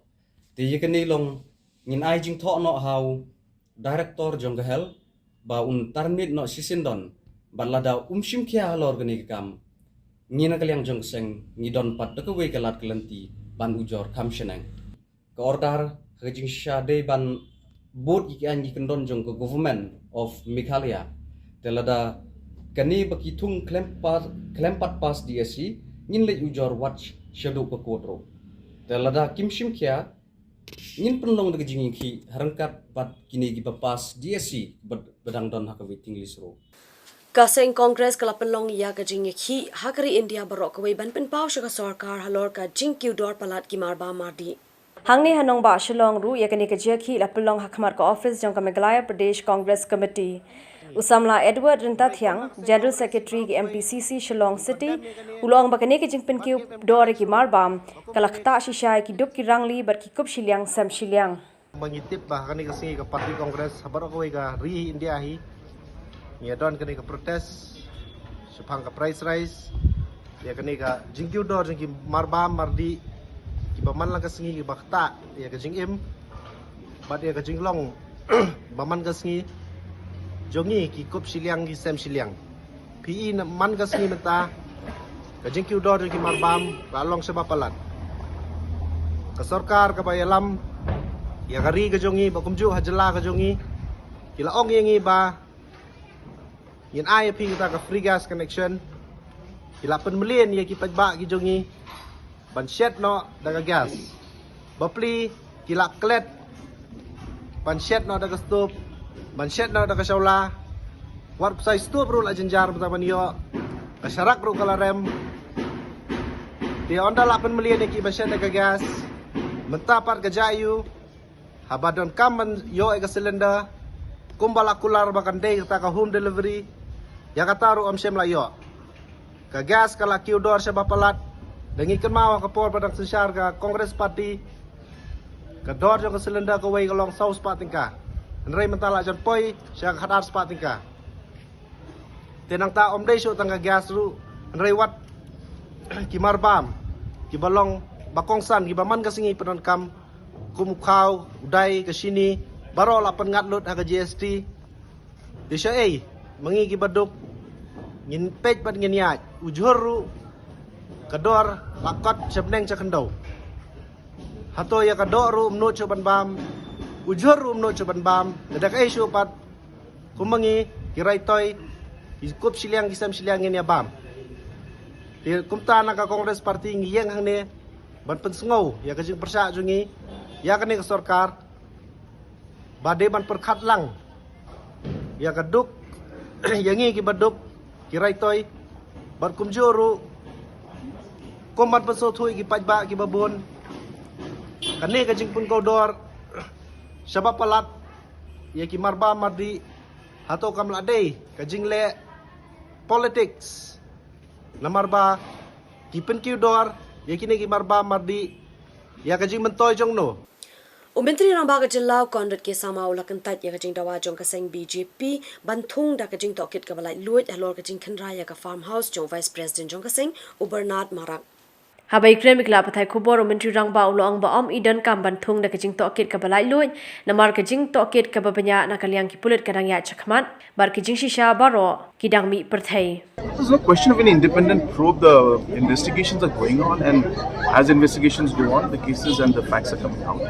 Te ïa kane long ngin ai jingthoh noh ha u director jong ka health ba un terminate noh shisien don, bad lada um shim khia halor kane ka kam, ngi na ka liang jong ka seng ngi don pat da kawei ka lad ka lynti ban ujor kham shaneng. Ka order ha ka jingshisha dei ban bud ïa ki aiñ ki kyndon jong ka Government of Meghalaya. Te lada kane ba ki thung khlem pa-, khlem pat pass D S C, ngin leit ujor wat shaduh ka court ruh. Te lada kim shim khia, ngin pynlong da ka jingïakhih ha ryngkat bad kine kiba pass D S C ba, ba dang don ha ka waiting list ruh. Ka seng Congress ka la pynlong ïa ka jingïakhih ha ka ri India baroh kawei ban pynpaw sha ka sorkar halor ka jingkiew dor palat ki marbam mardih. Hangne ha nongbah Shillong ruh ïa kane ka jingïakhih la pynlong ha khmat ka office jong ka Meghalaya Pradesh Congress Committee. U samla Edward Ryntathiang, General Secretary ka M P C C Shillong City, u la ong ba kane ka jingpynkiew dor ïa ki marbam ka la ktah shisha ïa ki duk ki rangli bad ki kup shiliang sem shiliang. Ba ngi tip ba ha kane ka sngi ka party Congress ha baroh kawei ka ri India hi ngi don kane ka protest shaphang ka price rise. Ïa kane ka jingkiew dor jong ki marbam mardih kiba man la ka sngi kiba ktah ïa ka jingim bad ïa ka jinglong ba man ka sngi jong ngi ki kup shiliang ki sem shiliang. Phi i na man ka sngi mynta ka jingkiew dor jong ki marbam la long shaba palat. Ka sorkar kaba ïalam ïa ka ri ka jong ngi ba kumjuh ha jylla ka jong ngi ki la ong ïa ngi ba ngin ai ïa phi kata ka free gas connection. Ki la pynmlien ïa ki paidbah ki jong ngi ban shet noh da ka gas. Bapli ki la klet ban shet noh da ka stove, ban shet noh da ka shawla. Wat psai stove ruh la jynjar mynta ban ïoh, ka sharak ruh ka la rem. Te ynda la pynmlien ïa ki ban shet da ka gas, mynta pat ka jia ïa u haba donkam ban ïoh ïa ka cylinder, kumba la kular ba kan dei kata ka home delivery, ïa kata ruh ym shym la ïoh. Ka gas ka la kiew dor shaba palat. Da ngi kynmaw ha ka por ba dang synshar ka Congress Party, ka dor jong ka cylinder kawei ka long saw spah tyngka, hynrei mynta la jan poi sha ka khatar spah tyngka. Te nangta ym dei shuh tang ka gas ruh, hynrei wat ki marbam kiba long ba kongsan kiba man ka sngi pyndonkam, kum u khaw, u dai, ka shini, baroh la pynngat lut ha ka G S T. Te shaei ma ngi kiba duk, ngin peit bad ngin ïaid. U jhur ruh ka dor la kot sha bneng sha khyndew. Hato ïa ka doh ruh ym nud shuh ban bam, u jhur ruh ym nud shuh ban bam, te da kaei shuh pat kum ma ngi ki raitoi, ki kup shiliang ki sem shiliang ngin ïa bam. Te kumta na ka Congress Party ngi ïeng hangne ban pynsngew ïa ka jingpyrshah jong ngi ïa kane ka sorkar ba dei ban pyrkhat lang ïa ka duk, ïa ngi kiba duk, ki raitoi, bad kumjuh ruh kum ban pynsngewthuh ïa ki paidbah kiba bun. Kane ka jingpynkew dor shaba palat ïa ki marbam mardih, hato kam lah dei ka jingleh politics? Namar ba ki pynkiew dor ïa kine ki marbam mardih ïa ka jingmyntoi jong no. U Myntri Rangbah ka jylla u Conrad K Sangma u la kyntait ïa ka jingdawa jong ka seng B J P ban thung da ka jingtohkit kaba laitluid halor ka jingkhynra ïa ka farmhouse jong u Vice President jong ka seng, u Bernard Marak. Haba ïakren bad ki lad pathai khubor, u Myntri Rangbah u la ong ba ym i donkam ban thung da ka jingtohkit kaba laitluid, namar ka jingtohkit kaba bniah na ka liang ki pulit ka dang ïaid shakhmat bad ka jingshisha baroh ki dang mih pyrthei. There's no question of any independent probe. The investigations are going on, and as investigations go on, the cases and the facts are coming out.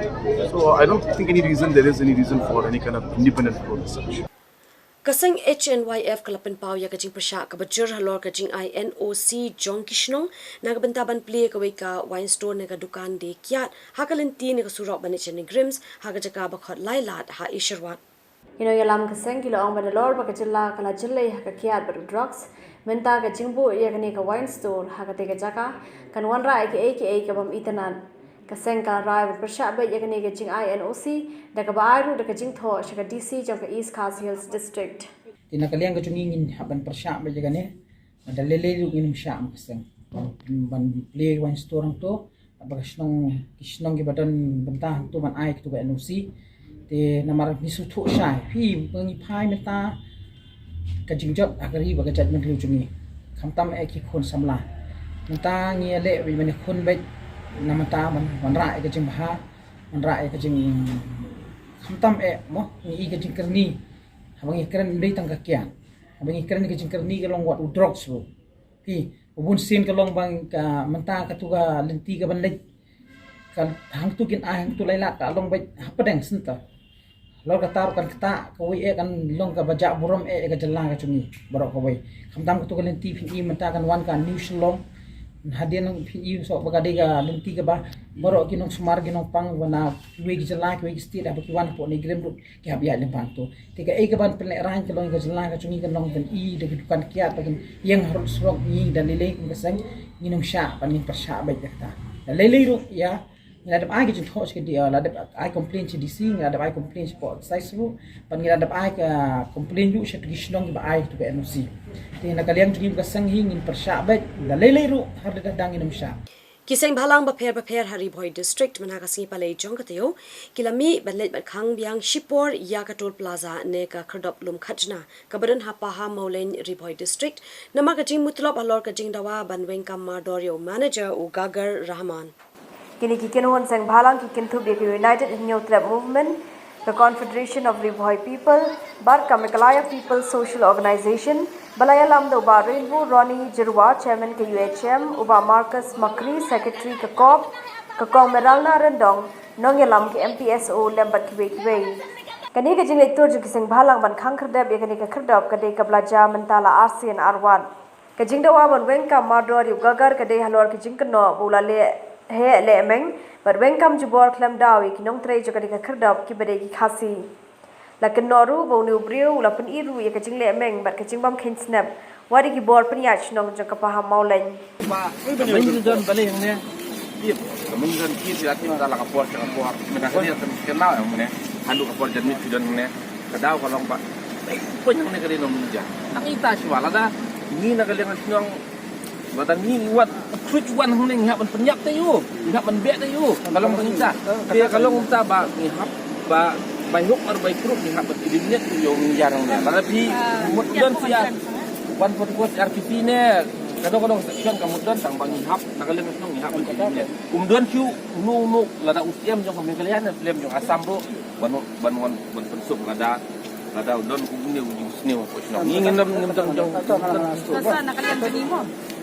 So I don't think any reason there is any reason for any kind of independent probe as such. Ka seng H N Y F ka la pynpaw ïa ka jingpyrshah kaba jur halor ka jingai N O C jong ki shnong na ka bynta ban plie kawei ka wine store ne ka dukan die kiad ha ka lynti ne ka surok ban ïaid sha NEIGRIHMS ha ka jaka ba khot Lailad ha Isherwat. Ki nongïalam ka seng ki la ong ba nalor ba ka jylla ka la jyllei ha ka kiad bad u drugs, mynta ka jingbuh ïa kane ka wine store ha katei ka jaka kan wanrah ïa kiei kiei ki bym itynnad. Ka seng ka la rai ban pyrshah beit ïa kane ka jingai N O C da kaba ai ruh da ka jingthoh sha ka D C jong ka East Khasi Hills District. Te na ka liang ka jong ngi ngin hap ban pyrshah beit ïa kane. Lada lei lei ruh ngin ym shah, ma ka seng, ban plie wine store hangto. Ba ka shnong, ki shnong kiba don bynta hangto ban ai kato ka N O C. Te namar ngi sngewthuh shai, phi ba ngi phai mynta ka jingjot ha ka ri bad ka jaitbynriew jong ngi. Khamtam eh ki khun samla. Mynta ngi ïaleh beit ban ïakhun beit na mynta ban wanrah ïa ka jingbha, wanrah ïa ka jing, khamtam eh mo ngi i ka jingkyrni. Haba ngi kren ym dei tang ka kiad. Haba ngi kren ka jingkyrni ka long wat u drugs ruh. Phi, u bun sien ka long ba ka mynta kato ka lynti kaban leit, ka hangto kin ai hangto Lailad ka long beit hapdeng center. Halor kata ruh kan ktah kawei eh, kan long kaba jah burom eh ïa ka jylla ka jong ngi baroh kawei. Khamtam kato ka lynti phin i mynta kan wan ka New Shillong. Hadien phin i shuh ba ka dei ka lynti kaba baroh ki nongsumar ki nongpang ba na kiwei ki jylla kiwei ki state haba ki wan hapoh NEIGRIHMS ruh ki hap ïaid lyngba hangto. Te kaei kaban pynlehraiñ ka long ïa ka jylla ka jong ngi, kan long ban i da ki dukan kiad ba kin ïeng harud surok. Ngi da lei lei kum ka seng ngin ym shah ban ngin pyrshah beit ïa kata. Da lei lei ruh ïa ngi la dep ai ka jingthoh sha ka D, la dep ai complain sha D C, ngi la dep ai complain shapoh excise ruh, bad ngi la dep ai ka complain ruh sha ki shnong kiba ai kato ka N O C. Te na ka liang jong ngi kum ka seng hi ngin pyrshah beit, da lei lei ruh har lada dang ngin ym shah. Ki seng bhalang bapher bapher ha Ri Bhoi District mynta ka sngi Palei jong ka taïew ki la mih ban leit bad khang biang shipor ïa ka Toll Plaza ne ka Khyrdop Lum Khajna kaba don ha Pahammawlein, Ri Bhoi District, namar ka jingmutlop halor ka jingdawa ban weng kam mardor ïa u manager u Gagar Rahman. Kine ki kynhun seng bhalang ki kynthup ïa ka United Hynñiewtrep Movement, ka Confederation of Ri Bhoi People bad ka Meghalaya People Social Organisation, ba la ïalam da u Bah Rainbow Ronnie Jyrwa, Chairman ka U H M, u Bah Marcus Makri, Secretary ka COP, ka Kong Meralna Ryndong, nongïalam ka M P S O lem bad kiwei kiwei. Kane ka jingleit tur jong ki seng bhalang ban khang khyrdep ïa kane ka khyrdop ka dei kaba la jia mynta la arsien arwat. Ka jingdawa ban weng kam mardor ïa u Gagar ka dei halor ka jingkynnoh ba u la leh heh leh meng bad weng kam jubor khlem daw ïa ki nongtrei jong kane ka khyrdop kiba dei ki Khasi. La kynnoh ruh ba une u briew u la pyni ruh ïa ka jingleh meng bad ka jingbym kheiñ snep wat ïa ki bor pynïaid shnong jong ka Pahammawlein. Ba mynta don balei hangne? Tip, mynta don tip, ïa tip da la ka por sha ka por. Mynta hangne kan kenal hangne. Haduh ka por janmiet ki don hangne. Ka daw ka long ba pynjah ne ka dei nong manager. Tang ita shuwa lada ngi na ka liang shnong, lada ngi wat khrui wan hangne ngi hap ban pynïap te ïu, ngi hap ban beh te ïu. Ka long tang ita. Te ka long ita ba ngi hap ba bai hok ar bai kruk ngi hap ban eliminate ïu ngi ïa nong ne. Lada phi mut don phi wan photo court R T P ne. Ka dong ka dong section ka mut don tang ba ngi hap na ka liang shnong ngi hap ban eliminate. Um don shu nu nu lada u C M jong ka Meghalaya ne C M jong Assam ruh ban ban wan ban pynsuk lada lada u don u ne u jingsniew ko shnong. Ngi ngin dam ngin dam jong. Sa na ka liang jong ngi mo.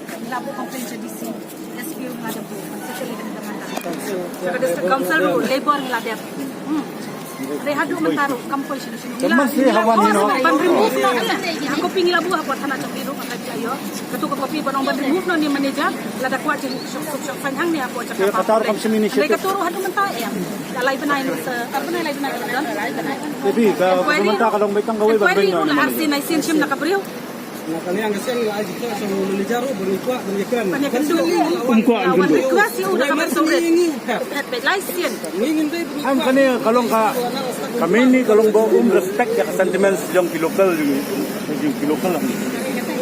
Ngi la buh complain sha D C, S P ngi la dep buh, secretary ngi la dep. Sha ka district council ruh, labor ngi la dep. Hmm. Re haduh mynta ruh kam poi sha ngi. Ngi la, ngi la force ban remove noh. Ha copy ngi la buh hapoh thana Chakri ruh ngi la ïoh. Katu ka copy ban ong ban remove noh ne manager, lada kwah jin shop shop shop fine hangne hapoh jaka. Kata ruh kam simi initiative. Kato ruh haduh mynta em. Ka lai bnai, ar bnai lai bnai. Jadi ka mynta ka long beit tang kawei ban beit noh. Ar sien ai sien shim na ka briew. Na ka liang ka seng la ai jingkyrpad sha u manager ruh ba ngi kwah ban ïakren. Ban ïakynduh. Um kwah ban ïakynduh. Request ïa u da ka ban song rit. Phet phet lai sien. Ngi ngin dei ba ngi kwah. Am kane ka long ka, ka mini ka long ba um respect ïa ka sentiments jong ki local, jong ki local.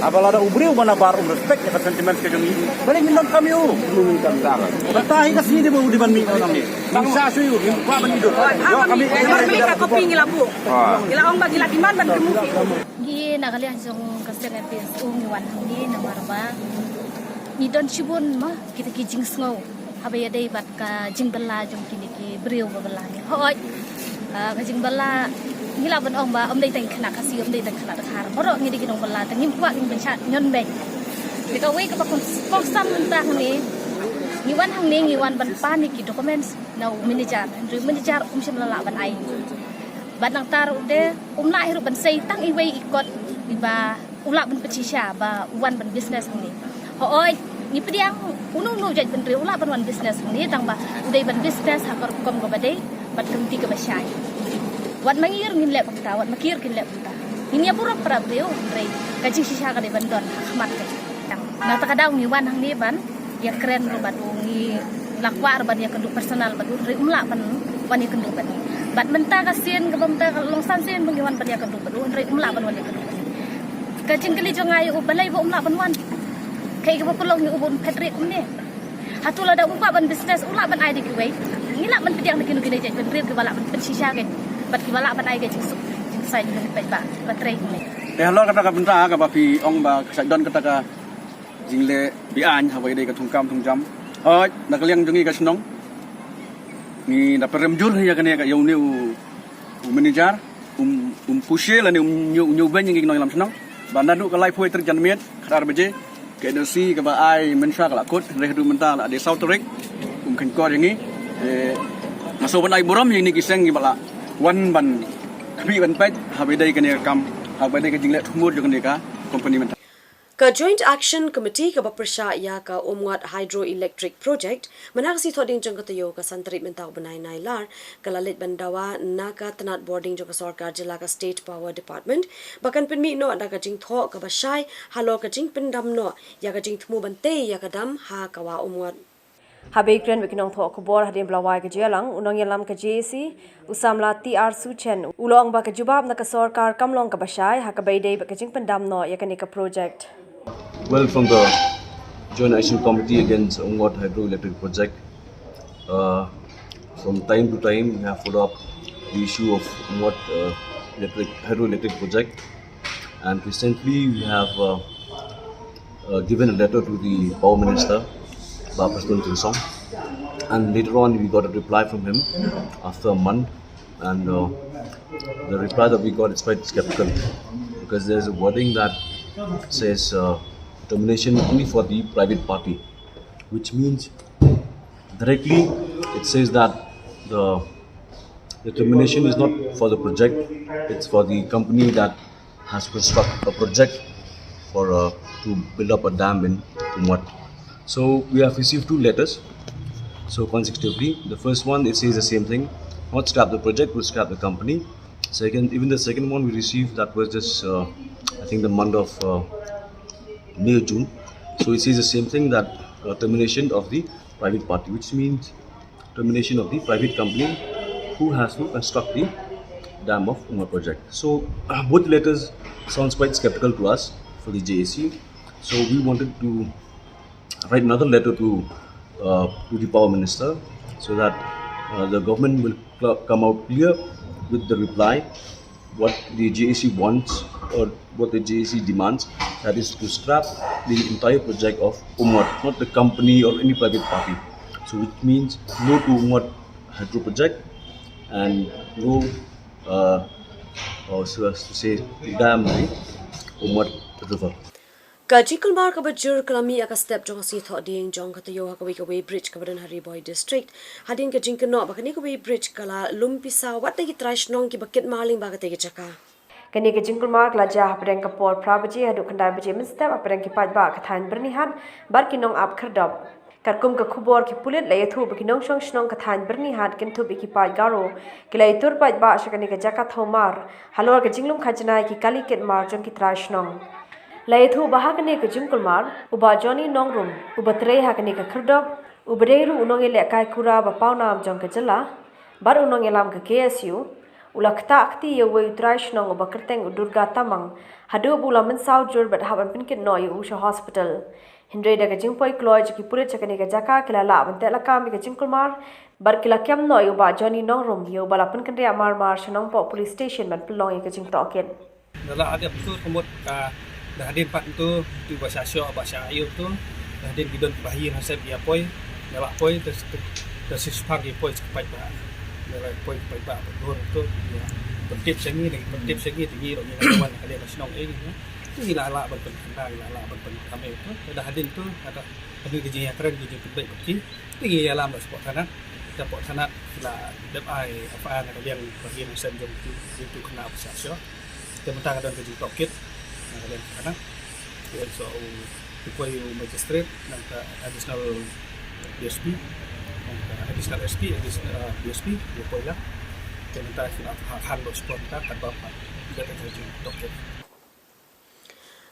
Haba lada u briew ba nabar um respect ïa ka sentiments ka jong ngi, balei ngin donkam ïa u? Balei ngin donkam? Kata hi ka sngi dei ba u dei ban mih na ngi. Ngi sah shuh ïa u, ngi kwah ban ïa u. Ïa kami. Ka copy ngi la buh. Ngi la ong ba ngi la demand ban remove ïa u. Ngi na ka liang jong ka seng M P S O ngi wan hangne namar ba Ngi don shibun ma kita ki jingsngew haba ïadei bad ka jingbylla jong kine ki briew ba bylla ngi. Hooid, ah, ka jingbylla ngi lah ban ong ba ym dei tang khynnah Khasi, ym dei tang khynnah Dkhar. Baroh ngi dei ki nongbylla, tang ngim kwah ngin pynshah ñion beiñ. Te kawei kaba kongsan mynta hangne, ngi wan hangne ngi wan ban pan ïa ki documents na u manager, hynrei u manager um shym la lah ban ai. Bad nangta ruh de um lah hi ruh ban sei tang iwei i kot iba u lah ban pynshisha ba u wan ban business hangne. Hooid, ngi pdiang uno uno jait bynriew u lah ban wan business hangne, tang ba u dei ban business ha ka rukom kaba dei bad ka lynti kaba shai. Wat ma ngi ruh ngin leh kumta, wat ma ki ruh kin leh kumta. Ngin ïa burom para briew, hynrei ka jingshisha ka dei ban don ha khmat ka jong. Nangta ka daw ngi wan hangne ban ïakren ruh bad u, ngi la kwah ruh ban ïakynduh personal bad u, hynrei um lah ban wan ïakynduh bad ngi. Bad mynta ka sien kaba mynta ka long san sien ba ngi wan ban ïakynduh bad u, hynrei um lah ban wan ïakynduh bad ngi. Ka jingkylli jong nga ïa u, balei ba um lah ban wan? Kaei kaba pynlong ïa u ba un phet rieh kumne? Hato lada um kwah ban business u lah ban ai da kiwei? Ngi lah ban pdiang da kino kino jait bynriew kiba lah ban pynshisha kein bad kiba lah ban ai ka jingsuk jingsaiñ ïa ki paidbah ba trei kumne. Te halor kata ka bynta kaba phi ong ba ka shait don kata ka jingleh be-aiñ haba ïadei ka thungkam thungjam. Hooid, na ka liang jong ngi ka shnong ngi da pyrem jur ïa kane ka, ïa une u, u manager, um, um pushe lane um ñiew, ñiew beiñ ïa ngi ki nongïalam shnong. Ba naduh ka laiphew tarik janmiet, khatar baje, ka N O C kaba ai mynshuwa ka la kut, hynrei haduh mynta la dei saw tarik, um khein kor ïa ngi. Eh, nga sngewbha ban ai burom ïa kine ki seng kiba la wan ban khmih ban peit haba ïadei kane ka kam, haba ïadei ka jingleh thungmur jong kane ka company mynta. Ka Joint Action Committee kaba pyrshah ïa ka Umngot Hydroelectric Project, mynta ka sngi Thohdieng jong ka taïew ka san tarik mynta u bnai Nailar, ka la leit ban dawa na ka tnat bording jong ka sorkar jylla, ka State Power Department, ba kan pynmih noh da ka jingthoh kaba shai halor ka jingpyndam noh ïa ka jingthmu ban tei ïa ka dam ha Kawa Umngot. Haba ïakren bad ki nongthoh khubor hadien ba la wai ka jingïalang, u nongïalam ka J A C, u samla T R Suchen, u la ong ba ka jubab na ka sorkar kam long kaba shai ha kaba ïadei bad ka jingpyndam noh ïa kane ka project. Well, from the Joint Action Committee against Umngot Hydroelectric Project, uh, from time to time we have followed up the issue of Umngot, uh, electric, hydroelectric project. And recently we have, uh, uh, given a letter to the Power Minister, Bah Prestone Tynsong. And later on we got a reply from him after a month. And, uh, the reply that we got is quite skeptical because there's a wording that says, uh, termination only for the private party, which means directly it says that the, the termination is not for the project, it's for the company that has constructed a project for, uh, to build up a dam in Umngot. So we have received two letters. So consecutively, the first one, it says the same thing: not scrap the project, we'll scrap the company. Second, even the second one we received, that was just, uh, I think, the month of, uh, May or June. So it says the same thing, that, uh, termination of the private party, which means termination of the private company who has to construct the dam of Umngot project. So, uh, both letters sounds quite skeptical to us for the J A C. So we wanted to write another letter to, uh, to the Power Minister, so that, uh, the government will cl- come out clear with the reply what the J A C wants or what the J A C demands, that is to scrap the entire project of Umngot, not the company or any private party. So which means no to Umngot hydro project and no, uh, or so as to say, dam the Umngot River. Ka jingkulmar kaba jur ka la mih ïa ka step jong ka sngi Thohdieng jong ka taïew ha kawei kawei bridge kaba don ha Ri Bhoi District, hadien ka jingkynnoh ba kane kawei bridge ka la lum pisa wat da ki trai shnong kiba kit mar lyngba katei ka jaka. Kane ka jingkulmar ka la jia hapdeng ka por phra baje haduh khyndai baje mynstep hapdeng ki paidbah ka thaiñ Byrnihat bad ki nongap khyrdop. Katkum ka khubor ki pulit la ïathuh ba ki nongshong shnong ka thaiñ Byrnihat kynthup ïa ki paid Garo ki la ïatur paidbah sha kane ka jaka thaw mar halor ka jinglum khajna ïa ki kali kit mar jong ki trai shnong. La ïathuh ba ha kane ka jingkulmar, u Bah Johnny Nongrum, uba trei ha kane ka khyrdop, uba dei ruh u nongïalehkai kura ba pawnam jong ka jylla bad u nongïalam ka K S U, u la ktah kti ïa uwei u trai shnong uba kyrteng u Durga Tamang haduh ba u la mynsaw jur bad hap ban pynkit noh ïa u sha hospital. Hynrei da ka jingpoi kloi jong ki pulit sha kane ka jaka, ki la lah ban teh lakam ïa ka jingkulmar bad ki la kem noh ïa u Bah Johnny Nongrum, ïa uba la pynkynriah marmar sha Nongpoh Police Station ban pynlong ïa ka jingtohkit. Da la dep tu ka mut ka da hadien pat tu, tu ba sha shoh ba sha ayu tu. Hadien ki don ki bahaïing hasep ïa poi, ïa la poi te te shiphang ki poi sha ki paidbah. Ïa la poi ki paidbah ba dur tu ïa pyntip sha ngi, ngi pyntip sha ngi, te ngi ruh ngi la wan ka liang ka shnong ei ngi. Te ngi la lah ban pynkhana, ngi la lah ban pynkam ei tu. Te da hadien tu, hadien ka jingïakren, ka jingpynbeit bad ki, te ngi ïalam da sha pok thanat. Te pok thanat ki la dep ai F I R na ka liang ka bahaïing hasep jong ki, ki tu khynnah ba sah sha. Te mynta ka don ka jingtohkit na ka liang ka thanat. Ki also u, u poi u magistrate, nangta additional D S P, nangta additional S P, additional, uh, D S P, u poi la. Te mynta ki la ha khan lo sport ta katba pat. Ki la ta ka jingtohkit.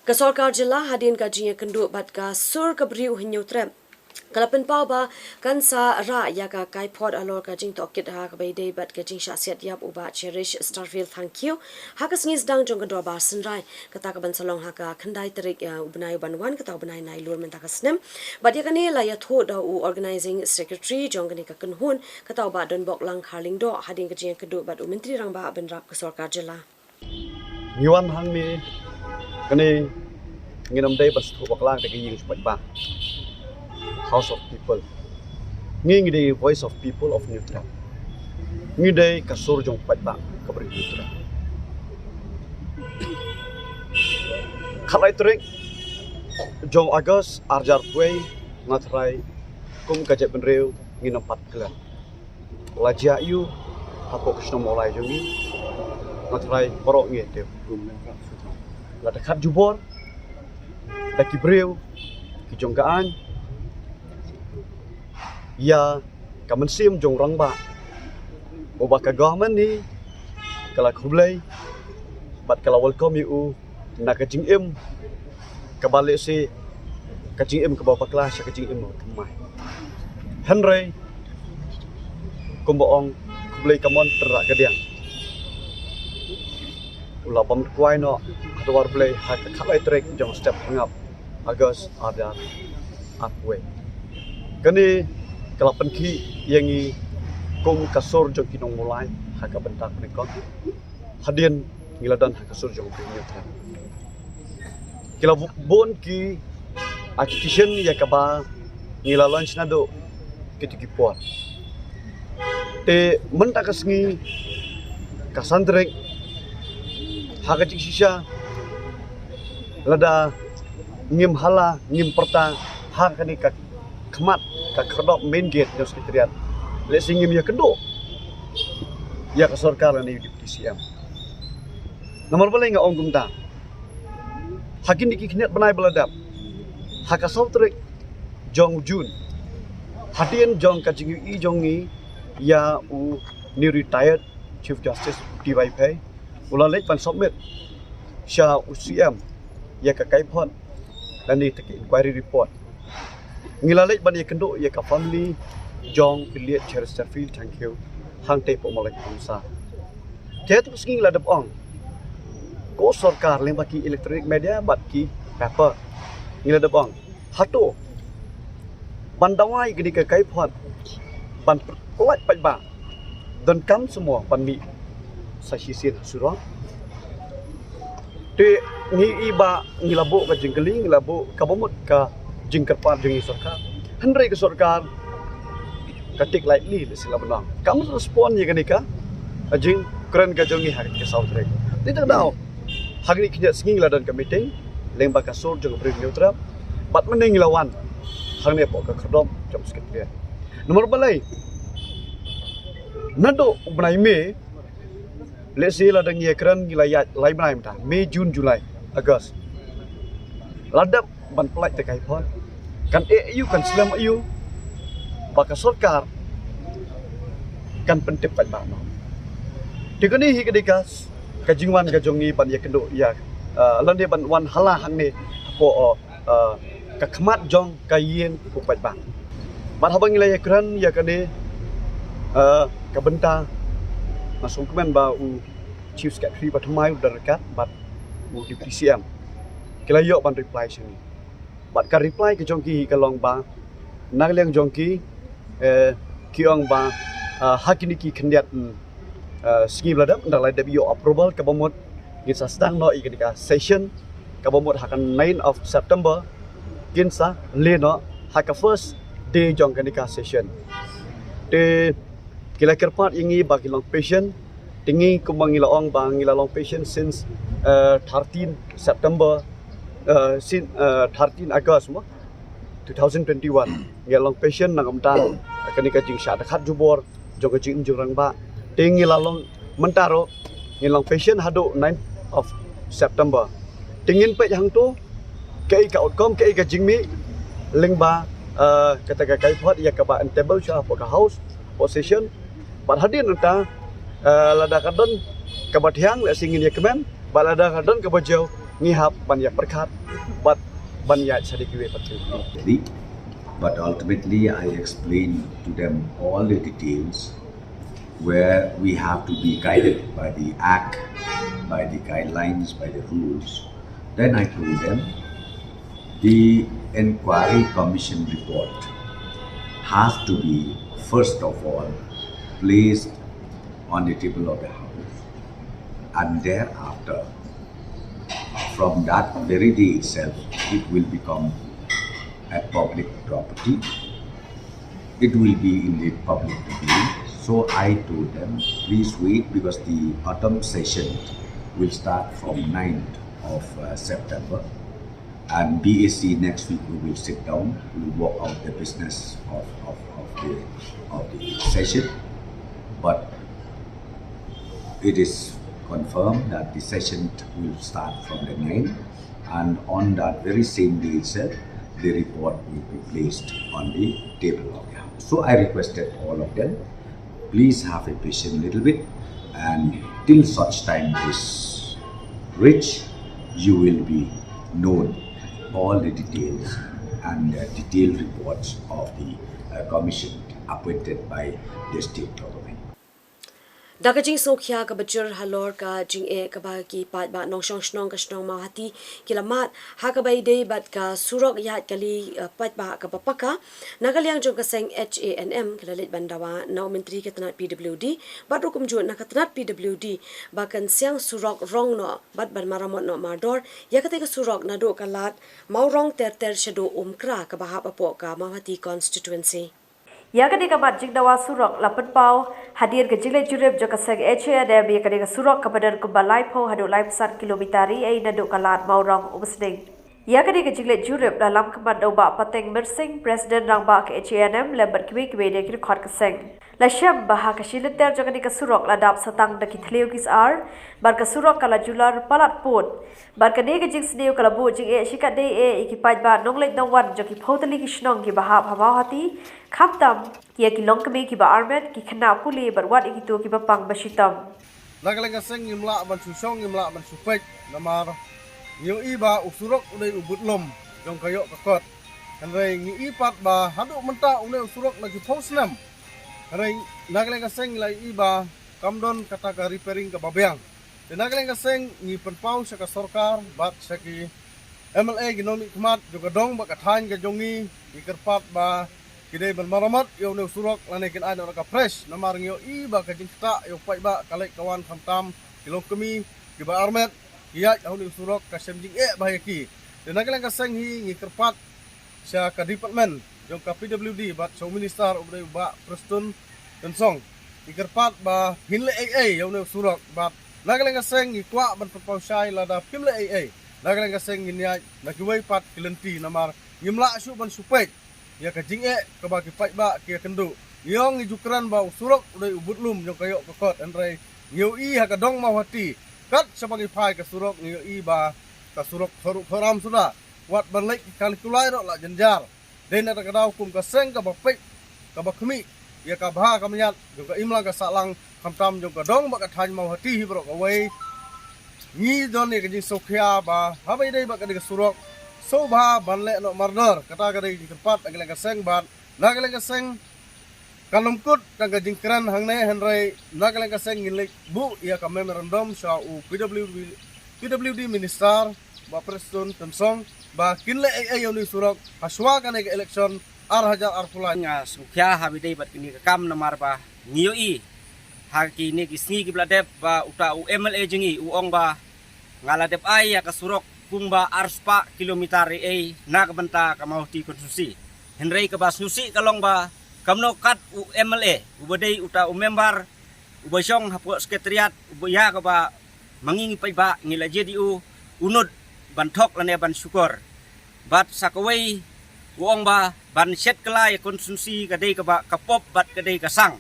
Ka sorkar jylla hadien ka jingïakynduh bad ka sur ka briew Hynñiewtrep, ka la pynpaw ba kan sa rah ïa ka kaiphod halor ka jingtohkit ha kaba ïadei bad ka jingshah siat ïap u Bah Cherish Starfield Thangkhiew ha ka sngi sdang jong ka dorbar synrai, kata kaban sa long ha ka khyndai tarik, eh, u bnai uban wan, kata u bnai Nailur mynta ka snem. Bad ïa kane la ïathuh da u organising secretary jong kane ka kynhun, kata u Bah Donboklang Kharlyngdoh, hadien ka jingïakynduh bad u Myntri Rangbah Bynrap ka sorkar jylla. Ngi wan hangne, kane ngin ym dei ban sngewthuh bakla da ka ïing jong paidbah. House of People. Ngi ngi dei Voice of People of Hynñiewtrep. Ngi dei ka sur jong paidbah ka briew Hynñiewtrep. Khatlai tarik jong August arhajar arphew wei, nga trai kum ka jaitbynriew ngin ym pat klet. La jia aiu hapoh ka shnong Mawlai jong ngi? Nga trai baroh ngi te. La da khat jubor da ki briew ki jong ka aiñ ïa ka mynsiem jong rangbah, uba ka government hi ka la khublei bad ka la welcome ïa u na ka jingim kaba lehse ka jingim kaba bakla sha ka jingim kaba thymmai. Hynrei kumba ong, khublei ka mon tyrwa ka diang. U la bam kwai noh ha dwar Blei ha ka khatlai tarik jong step hangap August arhajar arphew wei. Kane ka la pynkhih ïa ngi kum ka sur jong ki nong Mawlai ha ka bynta ka nyngkong. Hadien ngi la don ha ka sur jong u Hynñiewtrep. Ki la bu-, bun ki agitation ïa kaba ngi la launch naduh kito ki por. Te mynta ka sngi ka san tarik ha ka jingshisha lada ngim hala, ngim pyrta ha kane ka khmat ka khyrdop main gate jong Secretariat, lehse ngim ïakynduh ïa ka sorkar lane ïa u Deputy C M. Namar balei nga ong kumta? Ha kine ki khyndiat bnai ba la dep, ha ka saw tarik jong June, hadien jong ka jingïohi jong ngi ïa u new retired Chief Justice T Y Phei, u la leit ban submit sha u C M ïa ka kaiphod lane ïa ka inquiry report. Ngi la leit ban ïakynduh ïa ka family jong u late Cheristerfield Thangkhiew hangtei hapoh Mawlai Kongsa. Te tu sngi ngi la dep ong, ko sorkar lyngba ki electronic media bad ki paper, ngi la dep ong, hato ban dawa ïa kane ka kaiphod ban pyllait paidbah, donkam shuh mo ban mih sa shisien ha surok? Te ngi i ba ngi la buh ka jingkylli, ngi la buh kaba mut ka jingkyrpad jong ngi sorkar. Hynrei ka sorkar ka take lightly, lehse la ban ong. Kam respond ïa kane ka jingkren ka jong ngi ha ka saw tarik. Te tang daw ha kine ki khyndiat sngi ngi la don ka meeting lyngba ka sur jong ka briew Hynñiewtrep bad mynne ngi la wan hangne hapoh ka khyrdop jong Secretariat. Namar balei? Naduh u bnai May, lehse lada ngi ïakren ngi la ïaid lai bnai mynta, May, June, July, August. La dep ban pyllait da ka kaiphod. Kan eh aiu, kan slem aiu ba ka sorkar kan pyntip paidbah noh. Te kane hi ka dei ka, ka jingwan ka jong ngi ban ïakynduh ïa, eh, lane ban wan hala hangne hapoh, eh, ka khmat jong ka ïing u paidbah. Bad haba ngi la ïakren ïa kane, eh, ka bynta, nga sngewkmen ba u Chief Secretary ba thymmai u Dr. Kat bad u Deputy C M ki la ïoh ban reply sha ngi. Bad ka reply ka jong ki hi ka long ba na ka liang jong ki, eh, ki ong ba, eh, ha kine ki khyndiat, mm, eh, sngi ba la dep, ynda la dep ïoh approval kaba mut ngin sa sdang noh ïa kane ka session kaba mut ha ka nine of September Kin sa leh noh ha ka first day jong kane ka session. Te ki la kyrpad ïa ngi ba ki long patient. Te ngi kumba ngi la ong ba ngi la long patient since uh, thirteen September, uh, since uh, thirteen August mo two thousand twenty-one. Ngi la long patient na ka bynta kane ka jingshah dkhot jubor jong ka jingim jong rangbah. Te ngi la long mynta ruh ngi long patient haduh ninth of September. Te ngin peit hangto kaei ka outcome, kaei ka jingmih lyngba uh, kata ka kaiphod ïa kaba en table sha hapoh ka house, hapoh session. Bad hadien nangta uh, lada ka don kaba thiang, lehse shisien ngin ïa kmen, bad lada ka don kaba jew ngi hap ban ïa pyrkhat bad ban ïa shadi kiwei pat kiwei. But ultimately, I explained to them all the details where we have to be guided by the act, by the guidelines, by the rules. Then I told them the inquiry commission report has to be, first of all, placed on the table of the House, and thereafter, from that very day itself, it will become a public property. It will be in the public domain. So I told them, please wait, because the autumn session will start from ninth of uh, September, and B A C next week we will sit down, we will work out the business of, of, of, the, of the session. But it is confirmed that the session will start from the ninth, and on that very same day itself, the report will be placed on the table of the House. So I requested all of them, please have a patient little bit, and till such time this reach, you will be known all the details and uh, detailed reports of the uh, commission appointed by the state government. Da ka jingsngewkhia kaba jur halor ka jingeh kaba ki paidbah nongshong shnong ka shnong Mawhati ki la mad ha kaba ïadei bad ka surok ïaid kali, eh, paidbah kaba paka, na ka liang jong ka seng H A N M ki la leit ban dawa na u Myntri ka tnat P W D bad ruh kumjuh na ka tnat P W D ba kan siang surok rong noh bad ban maramot noh mardor ïa katei ka surok naduh ka lad Mawrong ter ter shaduh Umkra kaba hap hapoh ka Mawhati constituency. Ïa kane ka mat jingdawa surok la pynpaw hadien ka jingleit jurip jong ka seng H A N M ïa kane ka surok kaba don kumba laiphew haduh laiphew san kilometer ei ei naduh ka lad Mawrong Umsning. Ïa kane ka jingleit jurip la lam khmat da u Bah Pateng Myrsing, President Rangbah ka H A N M, lem bad kiwei kiwei na ki dkhot ka seng. La shem ba ha ka shi lynter jong kane ka surok la dap sa tang da ki thliew ki sar, bad ka surok ka la jular palat pud. Bad kane ka jingsniew ka la buh jingeh shikatdei eh ïa ki paidbah nongleit nongwan jong ki phew tylli ki shnong kiba hap ha Mawhati, khamtam ïa ki longkmie kiba armet, ki khynnah pule bad wat ïa kito kiba pang ba shitom. Na ka liang ka seng ngim lah ban shu shong, ngim lah ban shu peit, namar ngi ïohi ba u surok u dei u budlum jong ka ïoh ka kot. Hynrei ngi i pat ba haduh mynta une u surok na ki phew snem, hynrei na ka liang ka seng ngi la ïohi ba kam don kata ka repairing kaba biang. Te na ka liang ka seng ngi pynpaw sha ka sorkar bad sha ki M L A, ki nongmihkhmat jong ka dong bad ka thaiñ ka jong ngi, ngi kyrpad ba ki dei ban maramot ïa une u surok lane kin ai noh ka fresh, namar ngi ïohi ba ka jingktah ïa u paidbah ka leit ka wan, khamtam ki longkmie kiba armet ki ïaid ha une u surok, ka shem jingeh bha ïa ki. Te na ka liang ka seng hi ngi kyrpad sha ka department jong ka P W D bad sha u minister uba dei u Bah Prestone Tynsong. Ngi kyrpad ba ngin leh ei ei ïa une u surok, bad na ka liang ka seng ngi kwah ban pynpaw shai, lada phim leh ei ei, na ka liang ka seng ngin ïaid na kiwei pat ki lynti, namar ngim lah shuh ban shu peit ïa ka jingeh kaba ki paidbah ki ïakynduh. Ngi ong ngi ju kren ba u surok u dei u budlum jong ka ïoh ka kot, hynrei ngi ïohi ha ka dong Mawhati, kat shaba ngi phai ka surok ngi ïohi ba ka surok thoh ruh thoh ram suda, wat ban leit ki kali kulai ruh la jynjar. Dei na kata ka daw kum ka seng kaba peit kaba khmih ïa ka bha ka miat jong ka imlang ka sahlang, khamtam jong ka dong bad ka thaiñ Mawhati hi baroh kawei, ngi don ïa ka jingsngewkhia ba haba ïadei bad kane ka surok, sngewbha ban leh noh mardor. Kata ka dei ka jingkyrpad na ka liang ka seng, bad na ka liang ka seng kan ym kut tang ka jingkren hangne, hynrei na ka liang ka seng ngin leit buh ïa ka memorandum sha u P W D, P W D minister, Bah Prestone Tynsong, ba kin leh ei ei ïa une u surok ha shuwa kane ka election ar hajar arphew lai. Nga sngewkhia haba ïadei bad kane ka kam, namar ba ngi ïohi ha kine ki sngi kiba la dep ba uta u M L A jong ngi u ong ba nga la dep ai ïa ka surok kumba arspah kilometer ei ei na ka bynta ka Mawhati constituency. Hynrei kaba sngewsih ka long ba kumno kat u M L A uba dei uta u member uba shong hapoh secretariat uba ïa kaba ma ngi ngi paidbah ngi la jied ïa u, u nud ban thok lane ban shukor. Bad sa kawei u ong ba ban shet kylla ïa constituency ka dei kaba ka pop bad ka dei ka sang.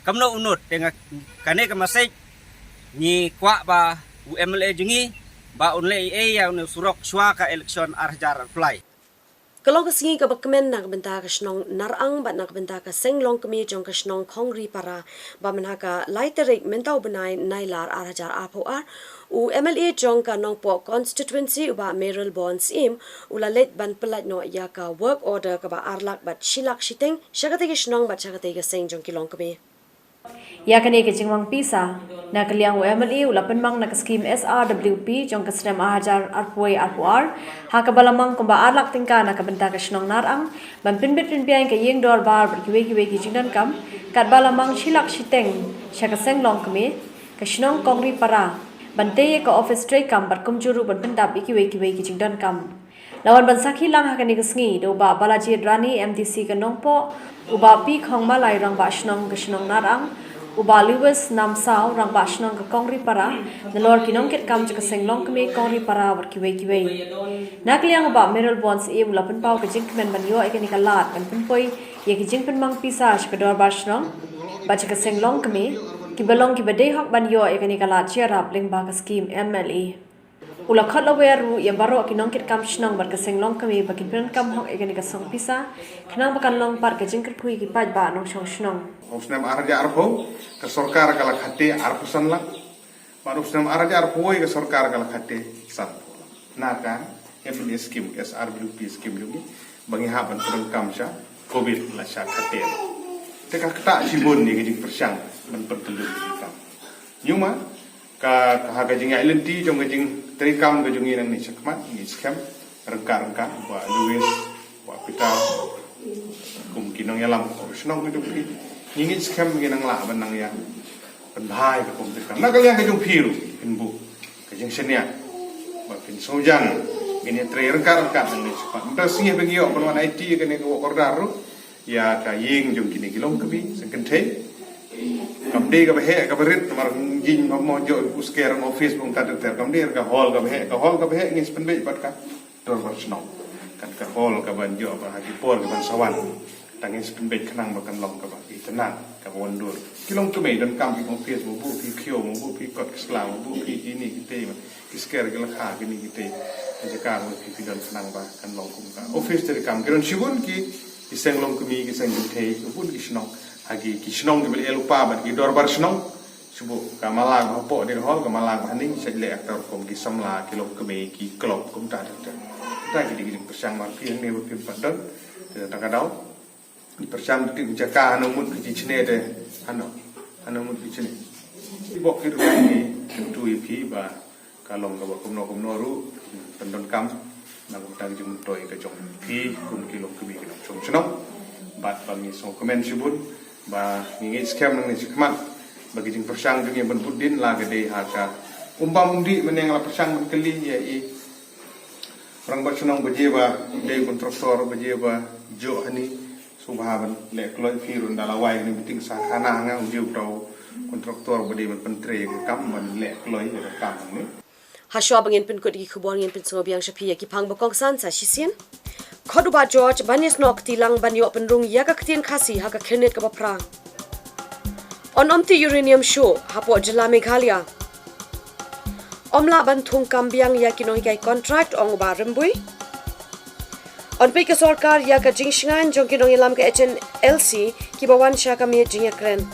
Kumno u nud, te nga kane ka message ngi kwah ba u M L A jong ngi ba un leh ei ei ïa une u surok shuwa ka election ar hajar arphew lai. Ka long ka sngi kaba kmen na ka bynta ka shnong Narang bad na ka bynta ka seng longkmie jong ka shnong Khongri Para ba mynha ka lai tarik mynta u bnai Nailar ar hajar arphew ar, u M L A jong ka Nongpoh constituency u Bah Mayralborn Syiem u la leit ban pyllait noh ïa ka work order kaba ar lak bad shi lak shiteng sha katei ka shnong bad sha katei ka seng jong ki longkmie. Ïa kane ka jingmang pisa na ka liang u M L A u la pynmang na ka skim S R W P jong ka snem ar hajar arphew wei arphew ar, ha kaba la mang kumba ar lak tyngka na ka bynta ka shnong Narang ban pynbit pynbiang ka ïing dorbar bad kiwei kiwei ki jingdonkam, katba la mang shi lak shiteng sha ka seng longkmie ka shnong Khongri Para ban tei ïa ka office treikam bad kumjuh ruh ban pyndap ïa kiwei kiwei ki jingdonkam. La wan ban sakhi lang ha kane ka sngi da u Bah Balaji Rani, M D C ka Nongpoh, u Bah P Khongmalai, Rangbah Shnong ka shnong Narang, u Bah Lewis Namsaw, Rangbah Shnong ka Khongri Para, nalor ki nongkitkam jong ka seng longkmie Khongri Para bad kiwei kiwei. Na ka liang u Bah Mayralborn Syiem u la pynpaw ka jingkmen ban ïoh ïa kane ka lad ban pynpoi ïa ki jingpynmang pisa sha ka dorbar shnong bad sha ka seng longkmie, kiba long kiba dei hok ban ïoh ïa kane ka lad jia rap lyngba ka skim M L A. U la khot lawyer ruh ïa baroh ki nongkitkam shnong bad ka seng longkmie ba kin pyndonkam hok ïa kane ka song pisa khnang ba kan long pat ka jingkyrkhu ïa ki paidbah nongshong shnong. Ha u snem ar hajar arphew ka sorkar ka la khate arphew san lak. Bad ha u snem ar hajar arphew wei ka sorkar ka la khate sanphew lak na ka M L A skim, S R W P skim jong ngi ba ngi hap ban pyndonkam sha covid la sha khate. Te ka ktah shibun ïa ka jingpyrshang ban pyntyllun ïa ka kam. Ñiuma ka, ka ha ka jingïaid lynti jong ka jingtreikam ka jong ngi nangne shakhmat ngi skhem ryngkat ryngkat Bah Lewis, Bah Peter, kum ki nongïalam ka shnong ka jong phi, ngi ngi skhem ngi nang lah ban nang ïa pynbha ïa ka kum treikam. Na ka liang ka jong phi ruh phin buh ka jingshaniah ba phin sngewjan ngin ïatrei ryngkat ryngkat nangne shakhmat. Mynta sngi ba ngi ïoh ban wan aiti ïa kane ka work order ruh ïa ka ïing jong kine ki longkmie seng kynthei. Kam dei kaba heh kaba rit namar ngi jin ba mo jooh u sker office bun ta ter ter, kam dei ka hall kaba heh, ka hall kaba heh ngin sa pynbeit bad ka dorbar shnong. Kan ka hall kaba jooh ba ha ki por kiban sa wan tang ngin sa pynbeit khnang ba kan long kaba itynnad kaba wan dur. Ki longkmie donkam ki office, mo buh ki khiew, mo buh ki kot ki sla, mo buh ki kine kitei, ki sker ki lakha kine kitei. Ka jaka ba ki phi don khnang ba kan long kum ka office treikam. Ki don shibun ki, ki seng longkmie, ki seng kynthei, shibun ki shnong ha ki, ki shnong kiba leh lypa bad ki dorbar shnong. Shu buh ka mala ba hapoh dei ka hall, ka mala ba hangne shu leh actor kum ki samla, ki longkmie, ki club kumta ter ter. Kumta ki dei ki jingpyrshang ba phi hangne ba phim pat don. Te ta ka daw pyrshang ki jaka hano mut ki jingshne te hano, hano mut ki jingshne. Ki bok ki ruh ki kyntu ïa phi ba ka long kaba kumno kumno ruh pyndonkam na ka bynta ka jingmyntoi ka jong phi kum ki longkmie ki nongshong shnong. Bad ba ngi sngewkmen shibun ba ngi ngeit skhem nangne shakhmat ba ki jingpyrshang jong ngi ban bud dien la ka dei ha ka, um bam um dih mynne nga la pyrshang ban kylli ïa i rangbah shnong ba je ba dei kontraktor ba je ba jooh hani. Sngewbha ban leh kloi, phi ruh ynda la wai kane meeting sa khana nga u je uta u kontraktor ba dei ban pyntrei ka kam ban leh kloi ïa ka kam hangne. Hashuwa ba ngin pynkut ïa ki khubor ngin pynsngewbiang sha phi ïa ki phang ba kongsan sa shisien. Khot u Bah George ban ïasnoh kti lang ban ïoh pynrung ïa ka ktien Khasi ha ka khyrnit kaba phra. Yn ym tih uranium shuh hapoh jylla Meghalaya. Ym lah ban thung kam biang ïa ki nonghikai contract, ong u Bah Rymbui. Yn peit ka sorkar ïa ka jingshngaiñ jong ki nongïalam ka H N L C kiba wan sha ka miet jingïakren.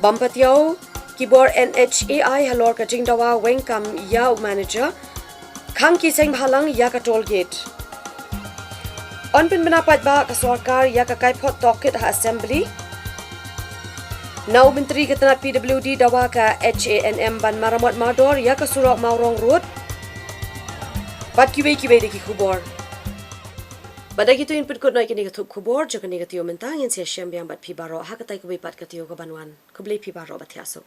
Bym patiaw ki bor N H A I halor ka jingdawa weng kam ïa u manager, khang ki seng bhalang ïa ka toll gate. Yn pynbna paidbah ka sorkar ïa ka kaiphod tohkit ha Assembly. Na u Myntri ka tnat P W D dawa ka H A N M ban maramot mardor ïa ka surok Mawrong Road. Bad kiwei kiwei de ki khubor. Bad da kito ngin pynkut noh ïa kane ka thup khubor jong kane ka taïew mynta, ngin sa ïashem biang bad phi baroh ha katai kawei pat ka taïew kaban wan. Khublei phi baroh, bad thiah suk.